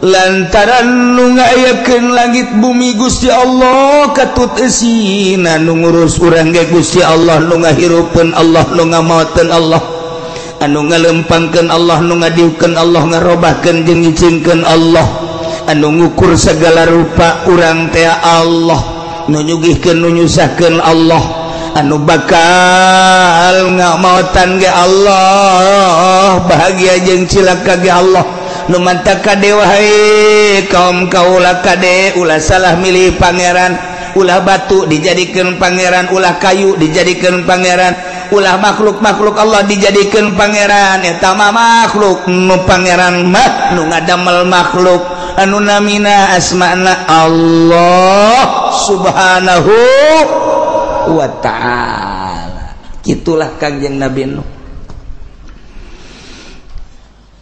lantaran nu ngayakeun langit bumi Gusti Allah katut eusina nu ngurus urang ge Gusti Allah nu ngahirupeun Allah nu ngamaoteun Allah anu ngalempangkeun Allah nu ngadiukeun Allah ngarobahkeun jeung ngicingkeun Allah anu ngukur segala rupa urang teh Allah nu nyugihkeun nu nyusahkeun Allah, anu bakal ngamautan ge Allah, bahagia jeung cilaka ge Allah. Nu mantap kade wahai kaum kaula kade ulah salah milih pangeran, ulah batu dijadikan pangeran, ulah kayu dijadikan pangeran, ulah makhluk-makhluk Allah dijadikan pangeran. Eta mah makhluk nu pangeran mah nu ngadamel makhluk anu namina asmana Allah subhanahu wa ta'ala. Itulah Kangjeng Nabi Nuh.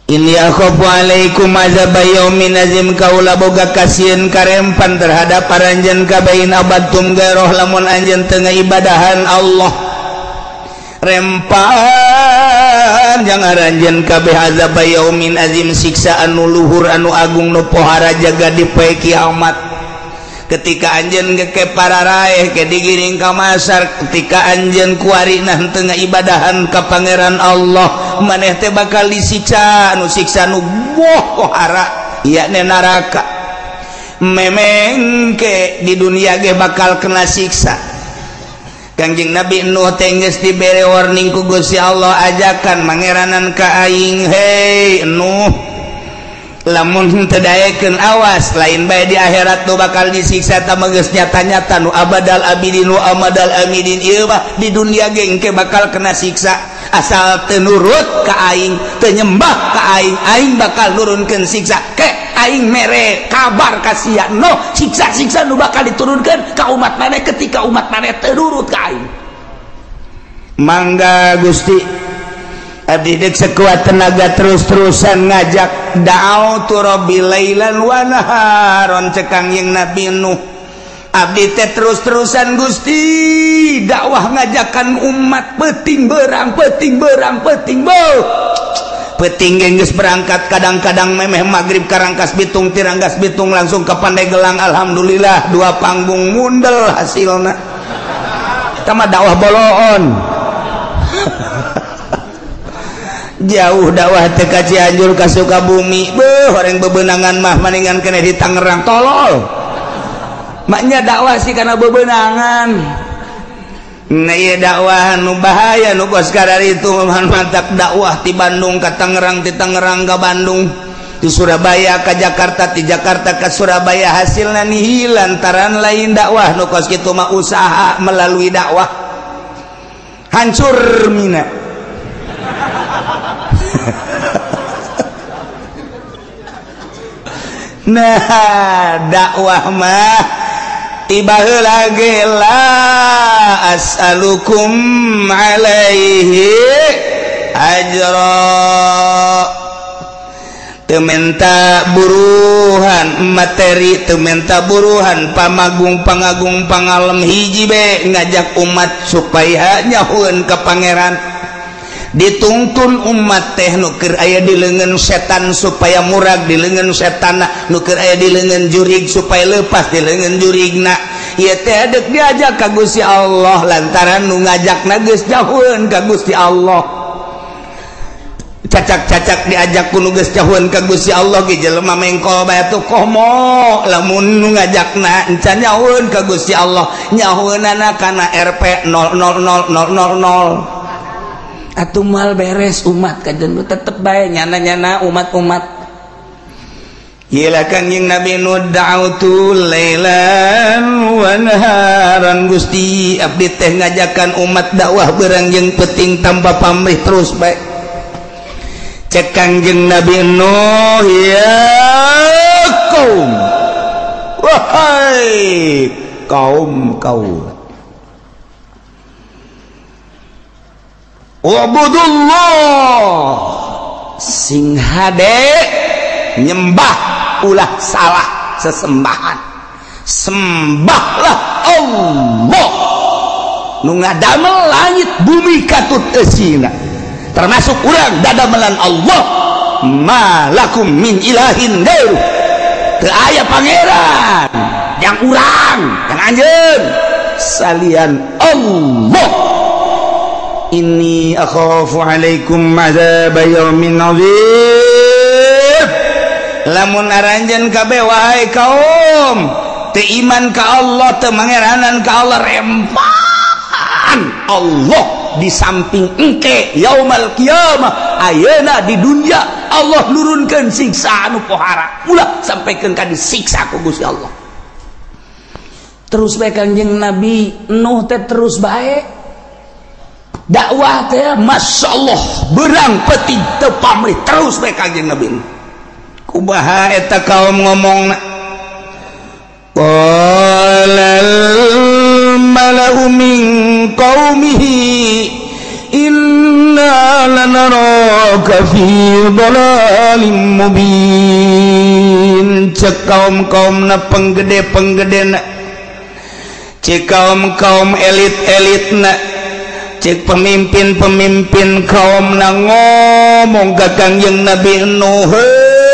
Inni akhafu alaikum azab yaumin azim, kaula boga kasieun karempan terhadap aranjeun kabain abadtum garoh lamun anjeun teu ngaibadahan Allah. Rempan jang aranjeun kabeh azab yaumin azim, siksa anu luhur anu agung nu pohara jaga di poe kiamat. Ketika anjeun geke pararaeh ke digiring ka masar, ketika anjeun kuarina henteu ngaibadahan ka pangeran Allah, maneh teh bakal disiksa nu siksa nu pohara yakni neraka. Memengke di dunia ge bakal kena siksa. Kangjeng Nabi Nuh teh geus dibere warning ku Gusti Allah, ajakan mangeranan ka aing, hei Nuh, lamun teu daekeun awas lain bae di akhirat nu bakal disiksa ta geus nyata-nyata nu abadal abidin wa amadal amidin. Ieu mah di dunia ge engke bakal kena siksa asal teu nurut ka aing, teu nyembah ka aing, aing bakal nurunkeun siksa. Ke aing mere kabar ka sia no siksa-siksa nu bakal diturunkeun ka umat maneh ketika umat maneh teu nurut ka aing. Mangga Gusti, abdi dek sekuat tenaga terus-terusan ngajak da'autu rabbi lailan wa naharon, cekang yang Nabi Nuh. Abdi teh terus-terusan Gusti dakwah ngajakan umat peuting berang peuting berang peuting beuh peuting geus berangkat, kadang-kadang memeh magrib karangkas bitung tiranggas bitung langsung ke Pandeglang, alhamdulillah dua panggung mundel hasilna. Eta mah dakwah boloon. Jauh dakwah teh ka Cianjur ka Sukabumi, beuh horeng bebenangan mah maningan keneh di Tangerang, tolol. Maknya dakwah sih karena bebenangan. Nah ieu dakwah nu bahaya nu kos kararitu mantap dakwah ti Bandung ka Tangerang, ti Tangerang ka Bandung, ti Surabaya ka Jakarta, ti Jakarta ka Surabaya, hasilna nihil lantaran lain dakwah nu kos kitu mah usaha melalui dakwah. Hancur mina. Nah dakwah mah tiba heula ge la as'alukum alaihi ajra, teu menta buruhan materi, teu menta buruhan pamagung pangagung pangalem hiji be ngajak umat supaya nyahueun ka pangeran. Dituntun umat teh nu keur aya di leungeun setan supaya murag di leungeun setanna, nu keur aya di leungeun jurig supaya lepas di leungeun jurigna. Ieu teh deuk diajak ka Gusti Allah lantaran nu ngajakna geus jauheun ka Gusti Allah. Cacak-cacak diajak ku nu geus jauheun ka Gusti Allah ge jelema mengkol bae tuh komo lamun nu ngajakna encan nyahueun ka Gusti Allah, nyahueunana kana RP 000000. Atuh mal beres umat kajen tetep bae nyana-nyana umat-umat. Ieu Kangjeng Nabi nu da'autu lailan wa naharan, Gusti abdi teh ngajakan umat dakwah beurang jeung peuting tanpa pamrih terus bae. Cek Kangjeng Nabi Nuh, ya kaum, wahai kaum kaum, ubudullah, sing hade nyembah ulah salah sesembahan, sembahlah Allah nu ngadamel langit bumi katut eusina, termasuk urang dadamelan Allah, malakum min ilahin gairu, teu aya pangeran yang urang yang anjeun salian Allah. Inni akhafu alaikum azab yaumin azim, lamun aranjeun kabeh wahai kaum Teu iman ka Allah, teu mangeranan ka Allah, rempan Allah di samping engke yaumal kiamah ayeuna di dunia Allah nurunkeun siksa anu pohara ulah sampaikan ka disiksa ku Gusti Allah. Terus bae Kangjeng Nabi Nuh teh terus bae dakwah teh, Masya Allah, berang peti teu pamrih, terus bae Kangjeng Nabi Nuh. Kumaha eta kaum ngomongna? Qalal mala'u min qaumihi inna lanaraka fi dhalalim mubin. Cek kaum-kaumna penggede-penggedena, cek kaum-kaum elit-elitna, cek pemimpin-pemimpin kaumna ngomong ka Kangjeng Nabi Nuh, heuy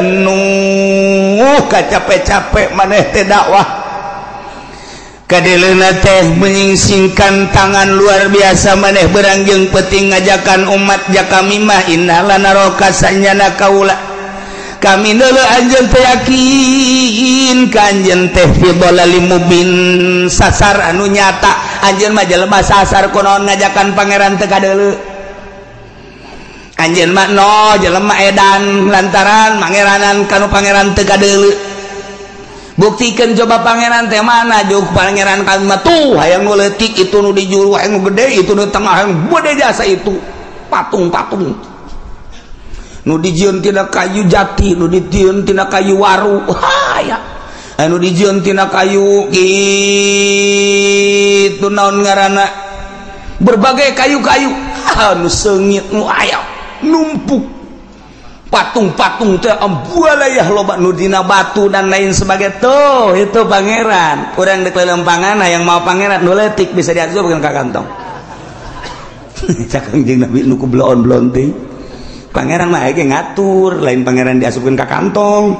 Nuh, capek-capek maneh teh dakwah, kadeleuna teh menyingsingkan tangan luar biasa, maneh berang jeung peuting ngajakan umat ja kami mah inna lanaraka sanyana kaula kami neuleuh anjeun teh yakin ka anjeun teh fi dhalalim mubin, sasar anu nyata. Anjeun mah jelema sasar, kunaon ngajakan pangeran teu kadeuleu? Anjeun mah no jelema edan lantaran mangeranan kanu pangeran teu kadeuleu. Buktikan coba pangeran teh mana? Juk pangeran kami mah tuh hayang nu leutik itu, nu di juru hayang nu gede itu, nu tengah hayang gede jasa itu patung-patung, nu dijieun tina kayu jati, nu dijieun tina kayu waru, haya anu dijieun tina kayu kitu naon ngaranna, berbagai kayu-kayu anu seungit nu aya numpuk patung-patung teh ambualayah loba nu dina batu dan lain sebagainya. Tuh itu pangeran urang dek lelempangan yang mau pangeran nu leutik bisa diasupkeun ka kantong. Cak Kangjeng Nabi nu ku bloon-bloon teh pangeran mah ge ngatur, lain pangeran diasupkeun ka kantong.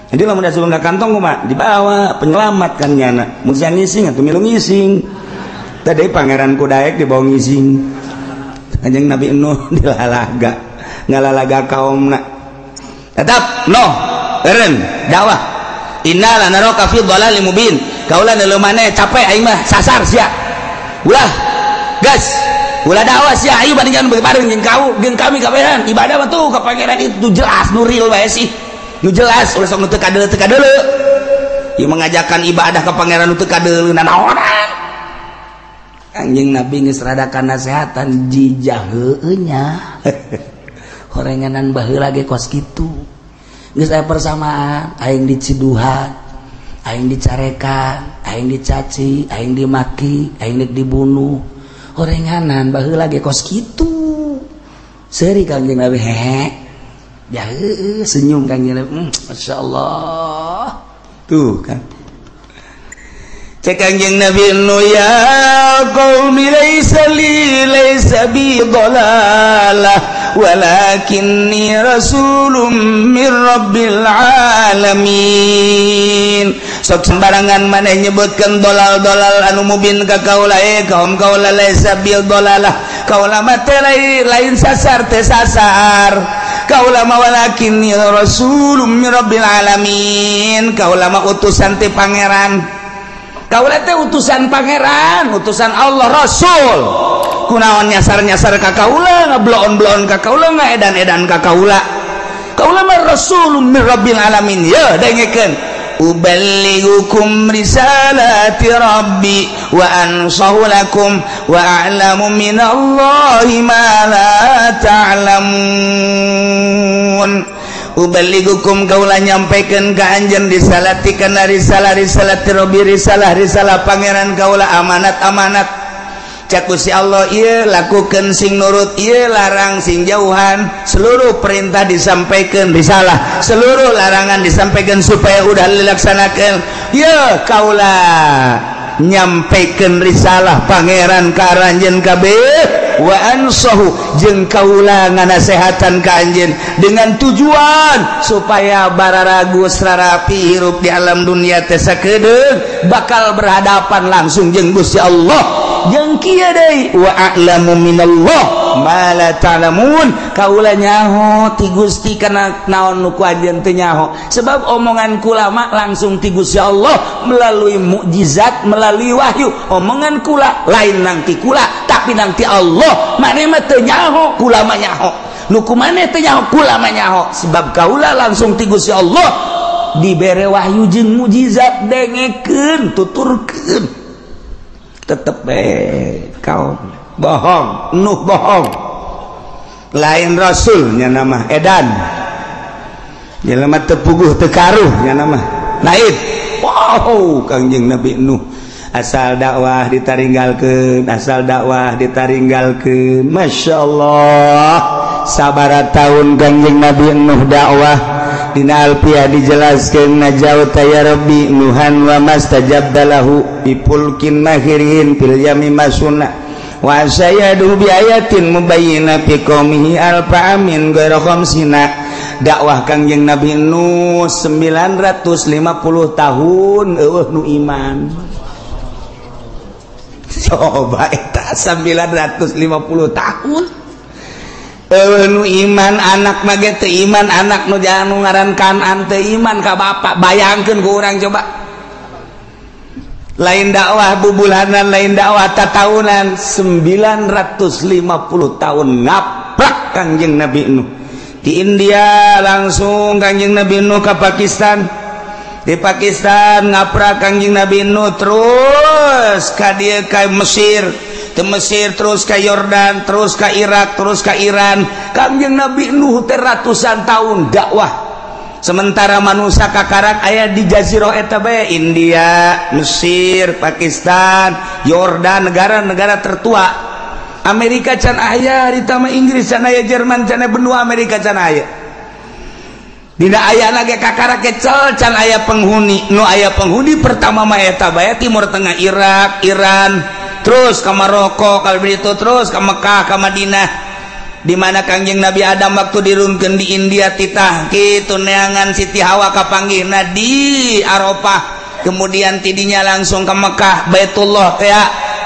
Jadi lamun diasupkeun ka kantong kumaha? Dibawa penyelamat kan nyana. Mun sia ngising atuh milu ngising. Tadi pangeran ku daek dibawa ngising. Kanjeng Nabi Nuh dilalaga, ngalalaga kaumna. Tetap Nuh eureun dakwah. Inna lanaraka fi dhalalim mubin. Kaula neuleuh maneh capek aing mah sasar sia. Ulah gas. Ulah dakwah sia, ayo bandingkan bareng jeung kau, jeung kami kabehan. Ibadah mah tuh ka pangeran itu jelas nu real bae sih. Nu jelas ulah sok nu teu kadeuleu teu kadeuleu. Ieu mengajakan ibadah ka pangeran nu teu kadeuleu nanaonan. Kangjeng Nabi geus rada nasehatan jijah heueuh nya. Horenganan baheula ge kos kitu. Geus aya persamaan, aing diciduhan, aing dicarekan, aing dicaci, aing dimaki, aing nek dibunuh. Horenganan baheula ge kos kitu. Seuri Kangjeng Nabi hehe. Ya heueuh senyum Kangjeng Nabi. Masyaallah. Tuh kan. Cek Kangjeng Nabi Nuh, ya qaumi laisa li laisa bi dhalalah walakinni rasulun min rabbil alamin. Sok sembarangan maneh nyebutkeun dolal-dolal anu mubin ka kaula, kaum kaula laisa bil dhalalah, kaula mah teh lain sasar teh sasar, kaula mah walakinni rasulun min rabbil alamin, kaula mah utusan ti pangeran. Kaula teh utusan pangeran, utusan Allah, rasul. Kunaon nyasar-nyasar ka kaula, ngabloon-bloon ka kaula, ngaedan-edan ka kaula. Kaula mah rasulun min rabbil alamin. Ye dengekeun. Uballighukum risalati rabbi wa ansahu lakum wa a'lamu minallahi ma la ta'lamun. Uballighukum kaula nyampaikan ka anjeun risalati kana risalah risalati rabbi, risalah risalah pangeran kaula, amanat amanat. Cak Gusti Allah ieu lakukeun sing nurut, ieu larang sing jauhan. Seluruh perintah disampaikan risalah, seluruh larangan disampaikan supaya udah dilaksanakan. Ieu kaula nyampaikan risalah pangeran ka aranjeun kabeh wa ansahu jeung kaula nganasehatan ka anjeun dengan tujuan supaya bararagus rarapi hirup di alam dunia teh sakedeung bakal berhadapan langsung jeung Gusti Allah. Jeung kieu deui wa a'lamu minallah ma la ta'lamun. Kaula nyaho ti Gusti kana naon nu ku anjeun teu nyaho. Sebab omongan kula mah langsung ti Gusti Allah melalui mukjizat, melalui wahyu. Omongan kula lain nang ti kula, tapi nang ti Allah. Maneh mah teu nyaho, kula mah nyaho. Nu ku maneh teu nyaho, kula mah nyaho. Sebab kaula langsung ti Gusti Allah dibere wahyu jeung mukjizat, dengekeun, tuturkeun. Tetep bae kaum bohong, Nuh bohong. Lain rasul nya nama edan. Jelema teu puguh teu karuh nya nama. Lain. Wow, Kangjeng Nabi Nuh asal dakwah ditaringgalkeun, asal dakwah ditaringgalkeun. Masya Allah, sabaraha tahun Kangjeng Nabi Nuh dakwah. Dina Alfiah dijelaskeun najauta ya Rabbi Nuhan wa mastajabta lahu bi pulkin mahirin fil yami masuna wa sayadu bi ayatin mubayyina fi qaumihi alfa amin ghairu khamsina. Dakwah Kangjeng Nabi Nuh 950 tahun eueuh nu iman. Coba eta 950 tahun eueuh nu iman, anak mah ge teu iman, anak nu jangan nu ngaran Kanan teu iman ka bapak. Bayangkeun ku urang coba. Lain dakwah bubulanan, lain dakwah tatahunan, 950 tahun ngaprak Kangjeng Nabi Nuh. Di India langsung Kangjeng Nabi Nuh ke Pakistan. Di Pakistan ngaprak Kangjeng Nabi Nuh terus ka dieu ka Mesir, ke Mesir terus ke Yordan, terus ke Irak, terus ke Iran. Kangjeng Nabi Nuh teh ratusan tahun dakwah. Sementara manusia kakarak aya di jazirah eta bae, India, Mesir, Pakistan, Yordan, negara-negara tertua. Amerika can aya, harita mah Inggris can aya, Jerman can aya, benua Amerika can aya. Dina ayana ge kakarak kecel can aya penghuni. Nu aya penghuni pertama mah eta bae Timur Tengah, Irak, Iran, terus ke Maroko, kalau begitu terus ke Mekah, ke Madinah. Di mana Kangjeng Nabi Adam waktu dirunkeun di India titah kitu neangan Siti Hawa kapanggihna di Arafah, kemudian tidinya langsung ke Mekah, Baitullah teh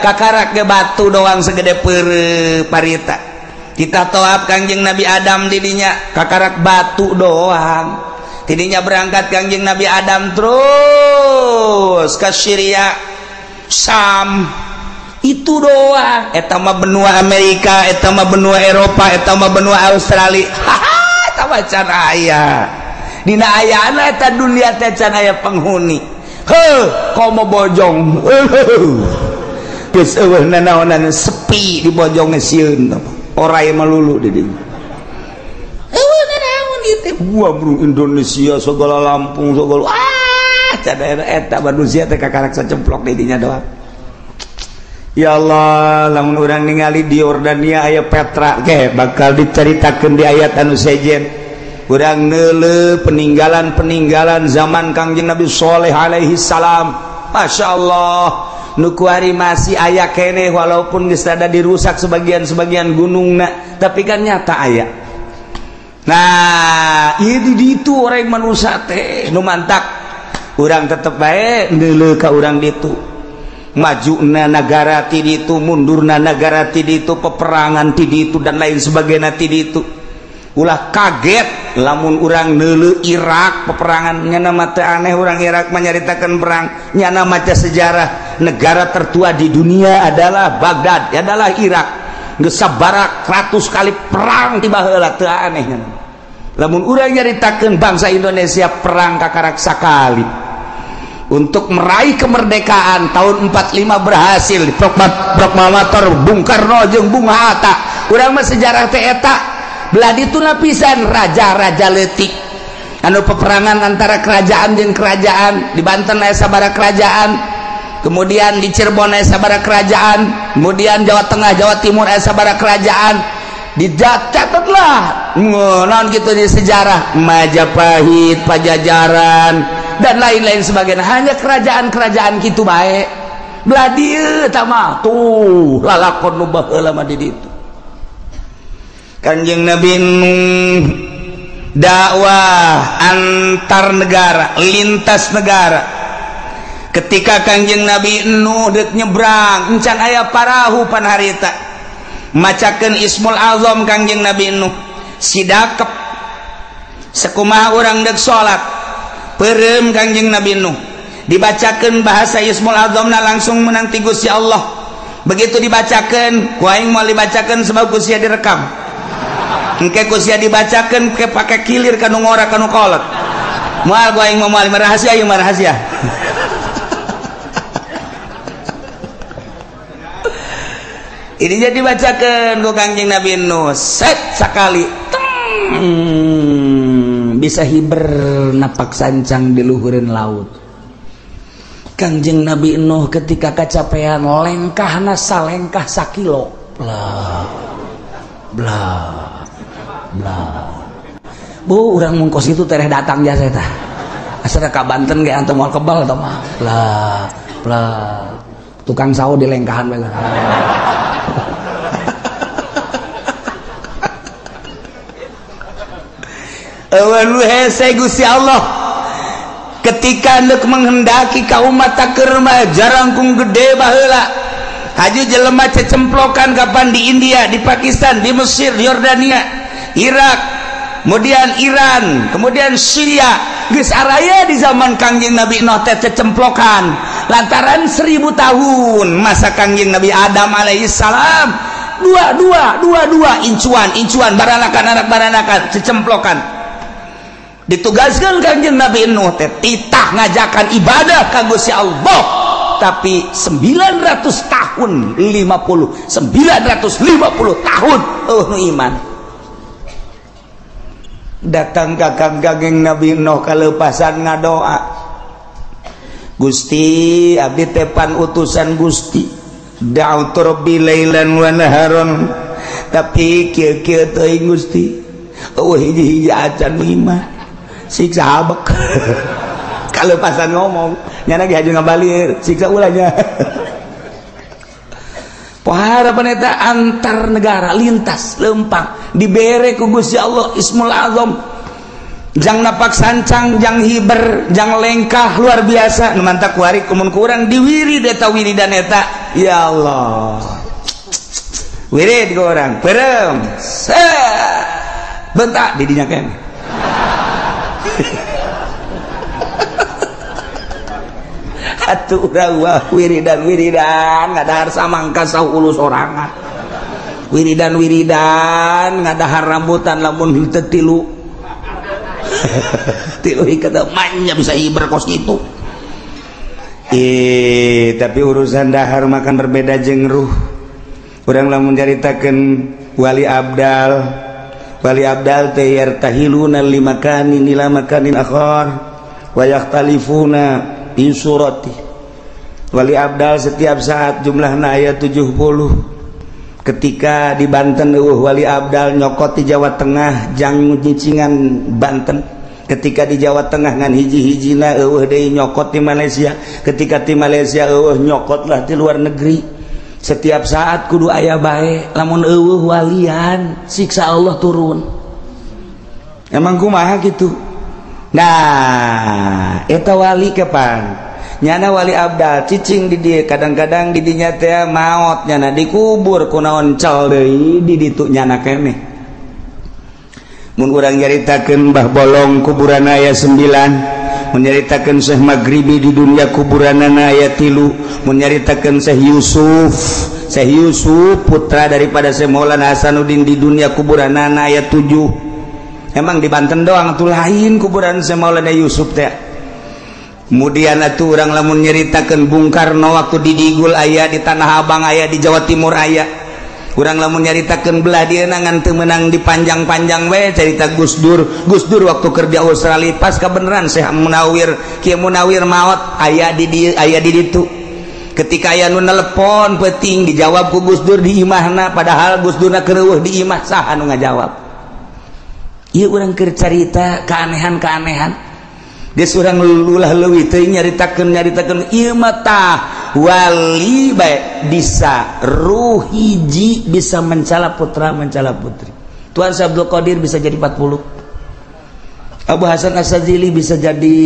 kakarak ge batu doang segede peureuh parita. Titah tawaf Kangjeng Nabi Adam didinya kakarak batu doang. Tidinya berangkat Kangjeng Nabi Adam terus ke Syria, Sam, itu doang. Eta mah benua Amerika, eta mah benua Eropa, eta mah benua Australia. Haha, eta mah can aya. Dina ayana eta dunia teh can aya penghuni. Heuh, komo bojong. Geus eueuh nanaonan sepi di bojong sieun. Orai melulu di dinya. Eueuh nanaon ieu teh? Wah, bro, Indonesia segala Lampung segala. Ah, can eta manusia teh kakarak sacemplok di dinya doang. Ya Allah, lamun urang ningali di Yordania aya Petra ke bakal diceritakeun di ayat anu sejen. Urang neuleuh peninggalan-peninggalan zaman Kangjeng Nabi Sholeh alaihi salam. Masya Allah, nu kuari masih aya keneh walaupun geus rada dirusak sebagian-sebagian gunungna, tapi kan nyata aya. Nah, ieu di ditu orang manusia teh nu mantak urang tetep bae neuleuh ka urang ditu. Majuna negara ti ditu, mundurna negara ti ditu, peperangan ti ditu dan lain sebagainya ti ditu. Ulah kaget lamun urang neuleuh Irak peperangan, nyana mah teu aneh urang Irak menyaritakeun perang, nyana maca sejarah negara tertua di dunia adalah Baghdad, adalah Irak. Geus sabarak ratus kali perang ti baheula teu aneh nyana. Lamun urang nyaritakeun bangsa Indonesia perang kakarak sakali untuk meraih kemerdekaan tahun 45 berhasil di Proklamator Bung Karno jeung Bung Hatta. Urang mah sejarah teh eta belah ditu lapisan raja-raja leutik anu peperangan antara kerajaan jeung kerajaan. Di Banten aya sabaraha kerajaan, kemudian di Cirebon aya sabaraha kerajaan, kemudian Jawa Tengah, Jawa Timur aya sabaraha kerajaan. Dicatatlah naon kitu di sejarah Majapahit, Pajajaran dan lain-lain sebagainya. Hanya kerajaan-kerajaan kitu bae. Belah dieu tah mah tuh lalakon nu baheula mah di ditu. Kanjeng Nabi Nuh dakwah antar negara, lintas negara. Ketika Kangjeng Nabi Nuh deuk nyebrang encan aya parahu pan harita. Macakeun Ismul Azam Kangjeng Nabi Nuh sidakep sekumaha urang deuk salat peureum Kangjeng Nabi Nuh dibacakeun bahasa Ismul Azamna langsung menang ti Gusti Allah. Begitu dibacakeun ku aing moal dibacakeun sebab ku sia direkam. Engke ku sia dibacakeun ke pake kilir kanu ngora kanu kolot. Moal ku aing moal rahasia ieu mah rahasia. Ini jadi dibacakeun ku Kangjeng Nabi Nuh set sakali bisa hiber napak sancang di luhureun laut. Kangjeng Nabi Nuh ketika kacapean lengkahna salengkah sakilo bla bla bla. Bu urang mun kos kitu tereh datang jasa eta. Asa ka Banten ge antum moal kebal tah mah. Bla bla tukang sawo di lengkahan bae. Eueun hese Gusti Allah ketika hendak menghendaki ka umat keur mah jarangkung gede baheula haju jelema cecemplokan kapan di India, di Pakistan, di Mesir, di Yordania, Irak, kemudian Iran, kemudian Syria. Geus araya di zaman Kangjeng Nabi Nuh teh cecemplokan lantaran 1000 tahun masa Kangjeng Nabi Adam alaihissalam dua incuan incuan baranakan anak baranakan cecemplokan. Ditugaskan Kangjeng Nabi Nuh teh titah ngajakan ibadah ka Gusti Allah, tapi 900 tahun 50 950 tahun eueuh nu iman. Datang ka Kangjeng Nabi Nuh kaleupasan ngadoa, Gusti abdi teh pan utusan Gusti, da'utu rabbi lailan wa naharon, tapi kieu-kieu teuing Gusti eueuh hiji-hiji acan iman. Siksa abek. Kalau pasan ngomong nyana ge haju ngabalir siksa ulahnya. Pohara paneta antar negara lintas lempang dibere ku Gusti Allah Ismul Azam jang napak sancang jang hiber jang lengkah luar biasa nu mantak kuari kumun kurang diwirid eta wiridan eta ya Allah wirid ku urang peureum bentak di dinya keneh. Atuh urang wah wiridan-wiridan ngadahar samangka saulu sorangan. Wiridan-wiridan ngadahar rambutan lamun henteu tilu. Tilu ieu manya bisa hiber kos kitu. Tapi urusan dahar makan berbeda jeung ruh. Urang lamun caritakeun wali abdal. Wali abdal teh yartahiluna limakanin ila makanin akhar wa yakhtalifuna fi surati. Wali abdal setiap saat jumlahna aya 70. Ketika di Banten eueuh wali abdal nyokot di Jawa Tengah jang nyicingan Banten. Ketika di Jawa Tengah ngan hiji-hijina eueuh deui nyokot di Malaysia. Ketika di Malaysia eueuh nyokotlah di luar negeri. Setiap saat kudu aya bae lamun eueuh walian siksa Allah turun. Emang kumaha kitu? Nah, eta wali kapan? Nyana wali abdal cicing di dieu kadang-kadang di dinya teh maot nyana dikubur kunaon cal deui di ditu nyana keneh. Mun urang nyaritakeun Mbah Bolong kuburan aya 9, mun nyaritakeun Syekh Maghribi di dunia kuburanana aya 3, mun nyaritakeun Syekh Yusuf, Syekh Yusuf putra daripada Syekh Maulana Hasanuddin di dunia kuburanana aya 7. Emang di Banten doang atuh lain kuburan Syekh Maulana Yusuf teh. Kemudian atuh urang lamun nyaritakeun Bung Karno waktu di Digul aya, di Tanah Abang aya, di Jawa Timur aya. Urang lamun nyaritakeun belah dieu ngan teu meunang dipanjang-panjang we carita Gus Dur. Gus Dur waktu kerja Australia pas kabeneran Syekh Munawir, Kiai Munawir maot aya di dieu aya di ditu. Ketika aya nu nelepon peuting dijawab ku Gus Dur di imahna, padahal Gus Durna keur eueuh di imah saha nu ngajawab. Ieu urang keur carita keanehan-keanehan. Geus urang lulah leuwih teuing nyaritakeun ieu mah tah wali bae bisa ruh hiji bisa mencala putra mencala putri. Tuan Syekh Abdul Qadir bisa jadi 40. Abu Hasan Asy-Syadzili bisa jadi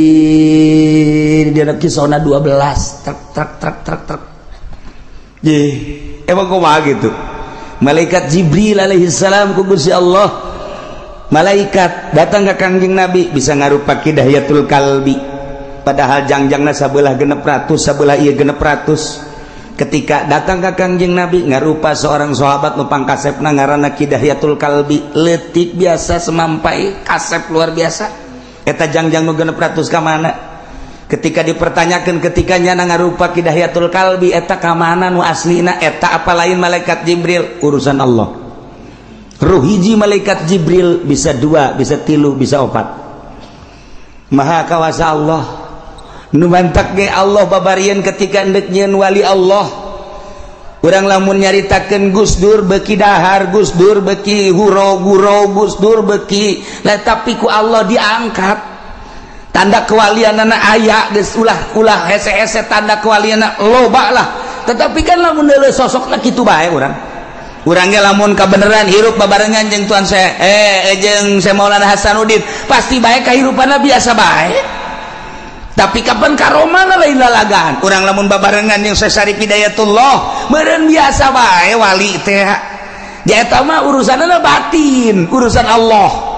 di kisona 12 truk truk truk truk truk. Ye, emang kumaha gitu. Malaikat Jibril alaihi salam ku Gusti Allah. Malaikat datang ke Kangjeng Nabi bisa ngarupa Ki Dahyatul Kalbi. Padahal jangjangna sabelah 600, sabelah ieu 600. Ketika datang ke Kangjeng Nabi ngarupa seorang sahabat nu pangkasepna ngaranna Ki Dahyatul Kalbi, leutik biasa semampai, kasep luar biasa. Eta jangjang nu 600 ka mana? Ketika dipertanyakan ketika nyana ngarupa Ki Dahyatul Kalbi eta ka mana nu aslina eta apa lain malaikat Jibril? Urusan Allah. Ruh hiji malaikat Jibril bisa dua, bisa tilu, bisa opat. Maha kawasa Allah. Nu mantak ge Allah babarian ketika endek nyieun wali Allah. Urang lamun nyaritakeun Gus Dur beuki dahar, Gus Dur beuki huro-guro, Gus Dur beuki lah, tapi ku Allah diangkat. Tanda kewalianana aya geus ulah-ulah hese-hese tanda kewalianana loba lah. Tetapi kan lamun deuleu sosokna kitu bae urang. Urang ge lamun kabeneran hirup babarengan jeung Tuan saya jeung Syekh Maulana Hasanuddin pasti bae kahirupanna biasa bae. Tapi kapan karomana lain lalagaan. Urang lamun babarengan jeung Syekh Syarif Hidayatullah meureun biasa bae wali teh. Ja eta mah urusanna batin, urusan Allah.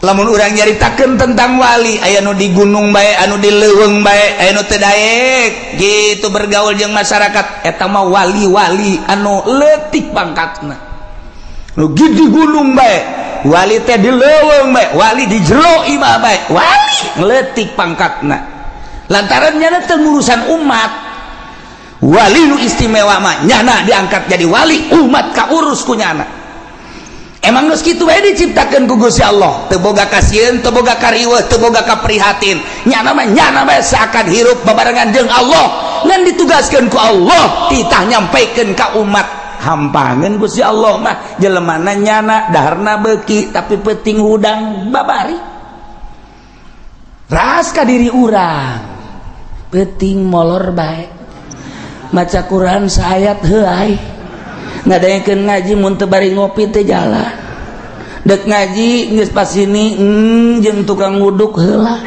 Lamun urang nyaritakeun tentang wali aya nu di gunung bae, anu di leuweung bae, aya nu teu daek gitu bergaul jeung masyarakat, eta mah wali-wali anu leutik pangkatna. Nu di gunung bae, wali teh di leuweung bae, wali di jero imah bae, wali leutik pangkatna. Lantaran nyana teu ngurusan umat. Wali nu istimewa mah nyana diangkat jadi wali, umat kaurus ku nyana. Emang geus kitu bae diciptakeun ku Gusti Allah, teu boga kasieun, teu boga kariweuh, teu boga kaprihatin. Nyana mah nyana bae seakan hirup babarengan jeung Allah, ngan ditugaskeun ku Allah titah nyampaikeun ka umat. Hampangeun Gusti Allah mah jelemana nyana daharna beuki tapi peuting hudang babari. Ras ka diri urang peuting molor bae. Maca Quran saayat heuay. Ngadaekeun ngaji mun teu bari ngopi teu jalan. Dek ngaji geus pas sini jeung tukang nguduk heula.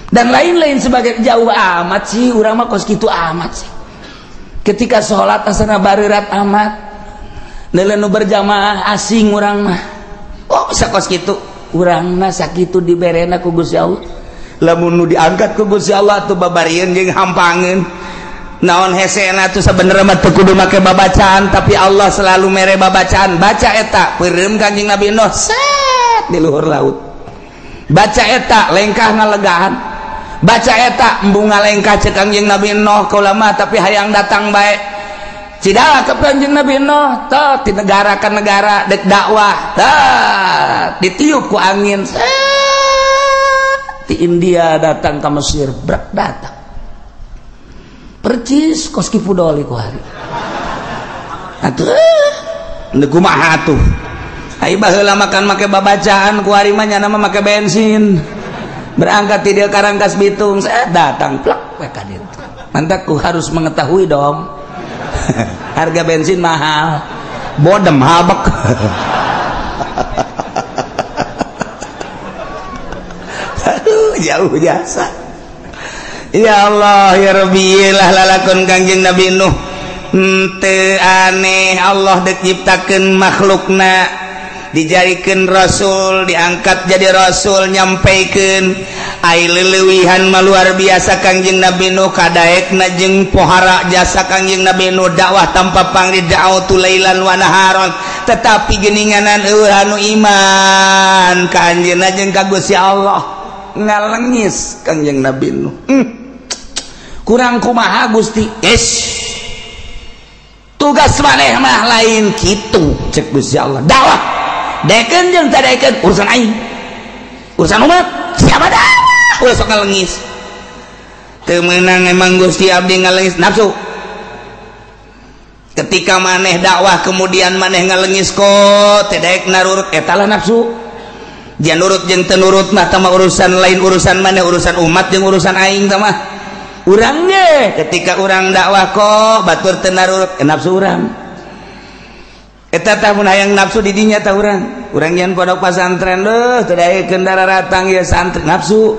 Dan lain-lain sebagai jauh amat sih urang mah kos kitu amat sih. Ketika sholat asana bareurat amat. Neuleuh nu berjamaah asing urang mah. Oh bisa kos kitu. Urang mah sakitu diberena ku Gusti Allah. Lamun nu diangkat ku Gusti Allah tuh babarieun jeung hampangeun. Naon hesena tuh sebenarnya mah teu kudu make babacaan, tapi Allah selalu mere babacaan. Baca eta peureum Kanjeng Nabi Nuh set di luhur laut. Baca eta lengkah ngalegahan. Baca eta embung ngalengkah ceuk Kanjeng Nabi Nuh kaula mah tapi hayang datang bae. Cidala ke Kanjeng Nabi Nuh teh di negara ka negara dek dakwah teh ditiup ku angin set di India datang ke Mesir brek datang. Percis kos kipu doli ku hari. Atuh, nu kumaha atuh? Ai baheula makan make babacaan ku hari mah nyana mah make bensin. Berangkat ti dieu Karangkas Bitung, set datang plek we ka ditu. Mantak ku harus mengetahui dong. Harga bensin mahal. Bodem habek. Aduh, jauh jasa. Ya Allah ya Rabbi lah lalakon Kangjeng Nabi Nuh. Teu aneh Allah dek nyiptakeun makhlukna, dijadikeun rasul, diangkat jadi rasul, nyampaikeun ai leulewihan mah luar biasa Kangjeng Nabi Nuh kadaekna jeung pohara jasa Kangjeng Nabi Nuh dakwah tanpa pangri da'watu lailan wa naharon, tetapi geuninganan eueuh anu iman ka anjeunna jeung ka Gusti Allah ngalengis Kangjeng Nabi Nuh. Kurang kumaha Gusti? Yes. Tugas maneh mah lain kitu cek Gusti Allah. Dakwah daekeun jeung teu daekeun urusan aing. Urusan umat siapa dakwah ulah sok ngalengis. Teu meunang emang Gusti abdi ngalengis nafsu. Ketika maneh dakwah kemudian maneh ngalengis kok teu daek narurut eta lah nafsu. Jangan nurut jeung teu nurut mah tah urusan lain urusan maneh, urusan umat jeung urusan aing tah mah. Urang ge ketika urang dakwah kok batur teu narurut nafsu urang. Eta tah mun hayang nafsu di dinya tah urang. Urang nyeun pondok pesantren deuh teu daekeun daratang ieu santri nafsu.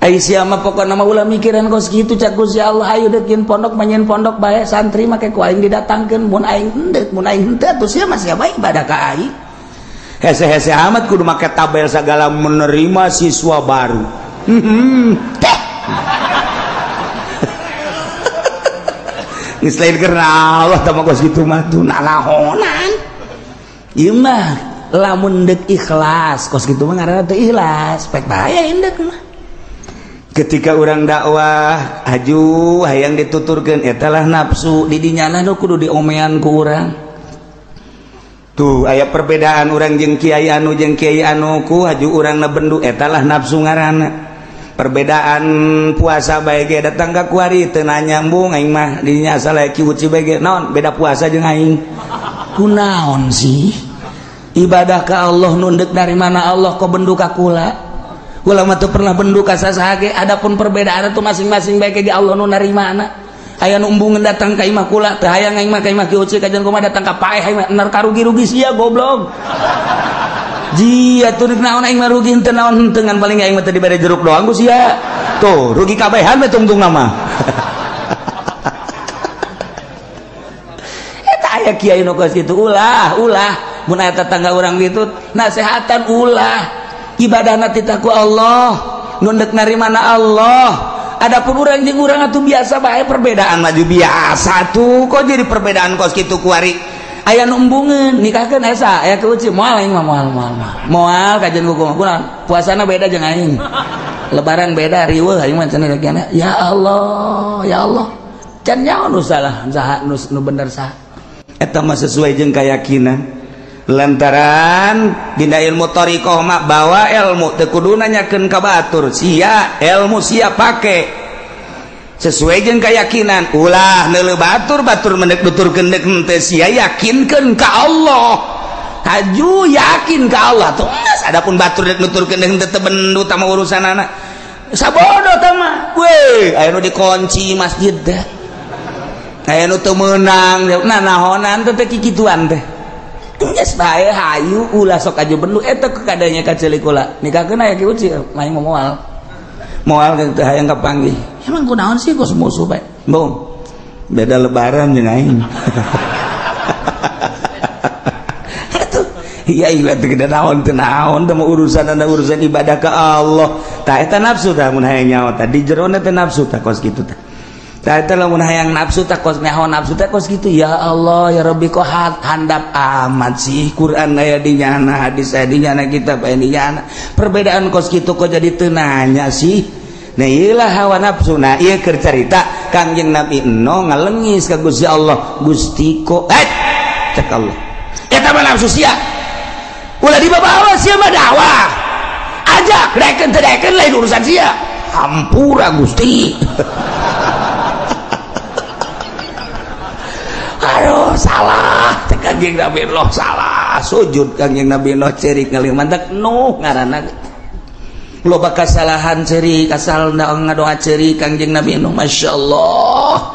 Ai sia mah pokona mah ulah mikiran kos kitu cak Gusti Allah ayo deuk nyeun pondok mah nyeun pondok bae santri make ku aing didatangkeun mun aing henteu mun aing henteu atuh sia mah sia bae ibadah ka aing. Hese-hese amat kudu make tabel segala menerima siswa baru. Teh. Geus lain karena Allah tah mah kos kitu mah tuh nanahonan. Ieu mah lamun deuk ikhlas kos kitu mah ngaranna teu ikhlas, pek bahaya indeuk mah. Ketika urang dakwah aju hayang dituturkeun eta lah nafsu di dinyana nu kudu diomean ku urang. Tuh aya perbedaan urang jeung kiai anu jeung kiai anu ku haju urangna bendu eta lah nafsu ngaranna. Perbedaan puasa bae ge datang ka kuari teu nanyambung aing mah dinya asal aya ki uci bae ge naon beda puasa jeung aing. Kunaon sih? Ibadah ka Allah nu deuk dari mana Allah kok bendu ka kula? Kula mah teu pernah bendu ka sasaha ge, adapun perbedaan itu masing-masing bae ge Allah nu narimana. Aya nu embungeun datang ka imah kula teu hayang aing mah ka imah ki uci kajian kumaha datang ka paeh aing mah nar karugi-rugi sia goblok. Ji atuh deuk naon aing mah rugi henteu naon henteu ngan paling aing mah teu dibere jeruk doang ku sia. Tuh rugi kabehan we tungtungna mah. Eta aya kiai nu kos kitu ulah ulah mun aya tetangga urang kitu nasehatan ulah. Ibadahna titah ku Allah nu deuk narimana Allah. Adapun urang jeung urang atuh biasa bae perbedaan maju biasa tuh kok jadi perbedaan kos kitu kuari. Aya nu embungeun nikahkeun esa aya ke uci moal aing mah moal moal moal kajian ku kumaha kunaon puasana beda jeung aing lebaran beda riweuh aing mah cenah kiana ya Allah ya Allah can nyaho nu salah saha nu bener saha eta mah sesuai jeung keyakinan lantaran dina ilmu thariqah mah bawa ilmu teu kudu nanyakeun ka batur sia ilmu sia pake sesuai jeung keyakinan ulah neuleuh batur batur mendek nuturkeun deuk henteu sia yakinkeun ka Allah haju yakin ka Allah tuh geus adapun batur deuk nuturkeun deuk henteu teu bendu tah mah urusanana sabodo tah mah we aya nu dikunci masjid teh aya nu teu meunang nah nahonan teh kikituan teh geus bae hayu ulah sok aju bendu eta kadanya ka ceulik kula nikahkeun aya ki uci main moal moal teh hayang kapanggih emang kunaon sih kos musuh bae bung beda lebaran jeung aing atuh iya iya teh gede naon teh naon teh urusan anda urusan ibadah ke Allah tah eta nafsu tah mun hayang nyaho tah di jerona teh nafsu tah kos kitu tah tah eta lamun hayang nafsu tah kos nyaho nafsu teh kos kitu ya Allah ya Rabbi kok handap amat sih Quran aya di nyana hadis aya di nyana kitab aya di nyana perbedaan kos kitu kok jadi teu nanya sih. Nah iyalah hawa nafsu. Nah ieu keur carita Kangjeng Nabi eno ngalengis ka Gusti Allah Gusti ko cek Allah eta mah nafsu sia ulah dibawa sia mah dakwah ajak daekeun teu daekeun lain urusan sia hampura Gusti. Aduh salah cek Kangjeng Nabi Nuh salah sujud Kangjeng Nabi Nuh cerik ngalih mantak Nuh ngaranna loba kasalahan cerik asal ngadoa cerik Kangjeng Nabi Nuh Masya Allah.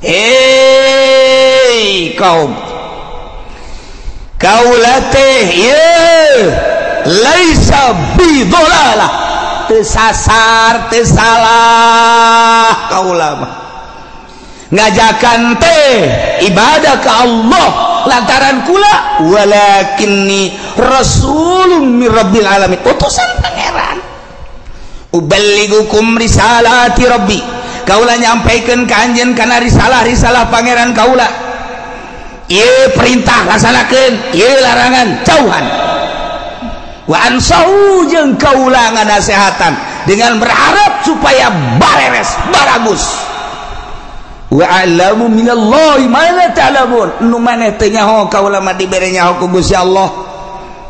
Hei kaum kaula teh ieu laisa bidolalah teu sasar teu salah kaula mah ngajakan teh ibadah ka Allah lantaran kula walakinni rasulun mir rabbil alamin utusan pangeran uballigukum risalati rabbi kaula nyampaikeun ka anjeun kana risalah-risalah pangeran kaula ieu perintah laksanakeun ieu larangan jauhan wa ansahu jeung kaula nganasehatan dengan berharap supaya bareres baragus wa a'lamu minallahi ma la ta'lamun nu maneh teu nyaho kaula mah dibere nyaho ku Gusti Allah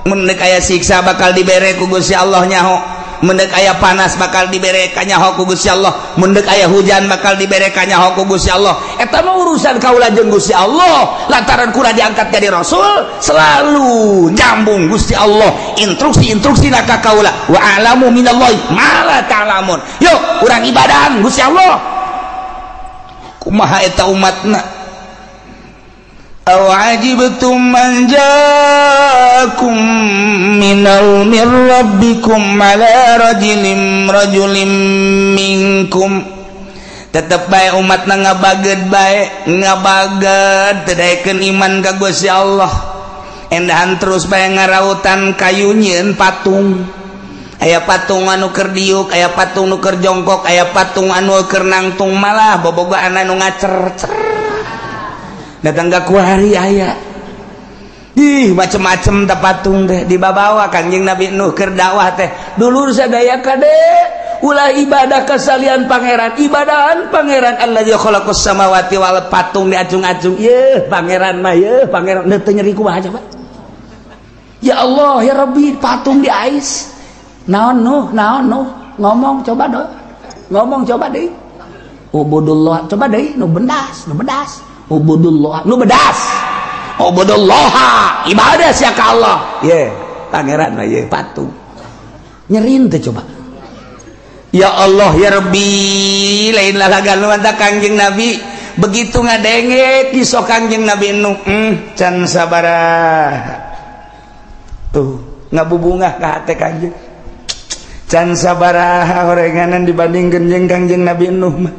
mun deuk aya siksa bakal dibere ku Gusti Allah nyaho mun deuk aya panas bakal dibere ka nyaho ku Gusti Allah mun deuk aya hujan bakal dibere ka nyaho ku Gusti Allah eta mah urusan kaula jeung Gusti Allah lantaran kula diangkat jadi rasul selalu nyambung Gusti Allah instruksi-instruksi ka kaula wa a'lamu minallahi ma la ta'lamun yuk urang ibadahan Gusti Allah kumaha eta umatna Aw ajibtum man jaakum minal min rabbikum ala rajulin minkum. Tetep bae umatna ngabaged bae, ngabaged teu daekeun iman ka Gusti Allah. Endahan terus bae ngarautan kayu nyieun patung. Aya patung anu keur diuk, aya patung nu keur jongkok, aya patung anu keur nangtung, malah bobogohan anu ngacer-cer. Datang ka kuari aya. Ih, macem-macem teh patung teh dibabawa Kangjeng Nabi Nuh keur dakwah teh. Dulur sadaya kade ulah ibadah kasalian pangeran, ibadahan pangeran allazi khalaqas samawati wal patung diacung-acung. Yeuh, pangeran mah yeuh, pangeran teu nyeri kumaha coba. Ya Allah, ya Rabbi, patung diais. Naon Nuh, naon Nuh, ngomong coba dong. Ngomong coba deui. Ubudullah, coba deui nu bendas, nu bedas. Ubudullah, nu bedas. Ubudullah, ibadah sia ka Allah. Ye, pangeran mah ye patung. Nyerin teh coba. Ya Allah ya Rabbi, lain lalagan nu manta Kangjeng Nabi. Begitu ngadenge kisah Kangjeng Nabi Nuh, can sabaraha. Tuh, ngabubungah ka hate Kangjeng. Can sabaraha horenganan dibandingkeun jeung Kangjeng Nabi Nuh mah.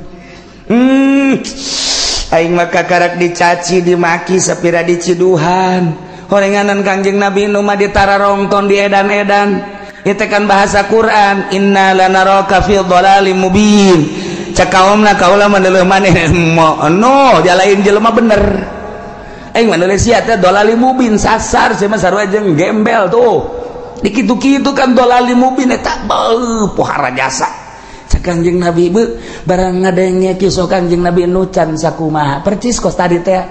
Aing mah kakarak dicaci, dimaki, sapira diciduhan. Horenganan Kangjeng Nabi Nuh mah ditararongton, diedan-edan. Itu kan bahasa Quran, inna lanaraka fi dhalalim mubin. Cek kaumna kaula mah deuleuh maneh no, dia lain jelema bener. Aing mah deuleuh sia teh dhalalim mubin, sasar sia mah sarua jeung gembel tuh. Dikitu-kitu kan dhalalim mubin eta beuh pohara jasa. Cek Kangjeng Nabi beuh barang ngadenge kisah Kangjeng Nabi Nuh can sakumaha. Percis kos tadi teh.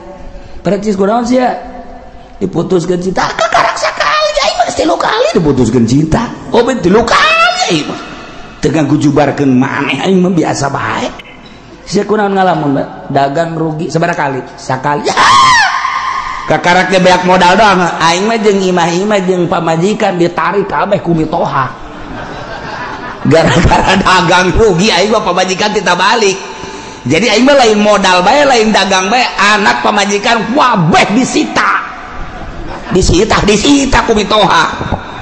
Percis kunaon sia? Diputuskeun cinta. Kakarak sakali aing mah geus 3 kali diputuskeun cinta. Oh ben 3 kali aing mah. Teu ngagujubarkeun maneh aing mah biasa bae. Sia kunaon ngalamun, Mbak? Dagang rugi sabaraha kali? Sakali. Kakaraknya beak modal doang. Aing mah jeung imah-imah jeung pamajikan ditarik kabeh ku mitoha. Gara-gara dagang rugi aing mah pamajikan tita balik. Jadi aing mah lain modal bae, lain dagang bae, anak pamajikan wabeh disita. Disita, disita ku mitoha.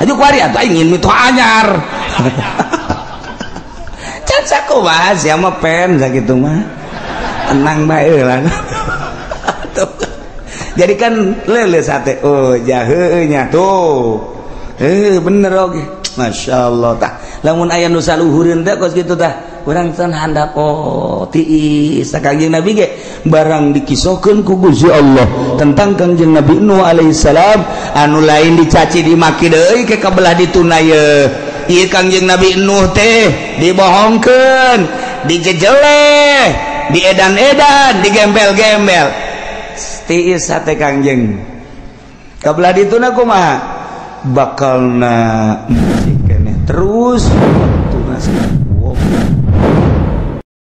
Aju kuari atuh aing ingin mitoha anyar. Can sakumaha sia mah pen sakitu mah. Tenang bae lah. Jadi kan lele sate, oh jaheunya tuh, bener oke, masya Allah tah. Lamun aya nu saluhureun teh kos kitu tah, urang teh handap oh tiis Kangjeng Nabi ge barang dikisohkeun ku Gusti Allah tentang Kangjeng Nabi Nuh alaihissalam anu lain dicaci dimaki deui ke kabelah dituna ye. Ieu Kangjeng Nabi Nuh teh dibohongkeun, dijejeleh, diedan-edan, digembel-gembel. Tiis hate Kangjeng. Kabelah dituna kumaha? Bakalna musik keneh terus waktuna.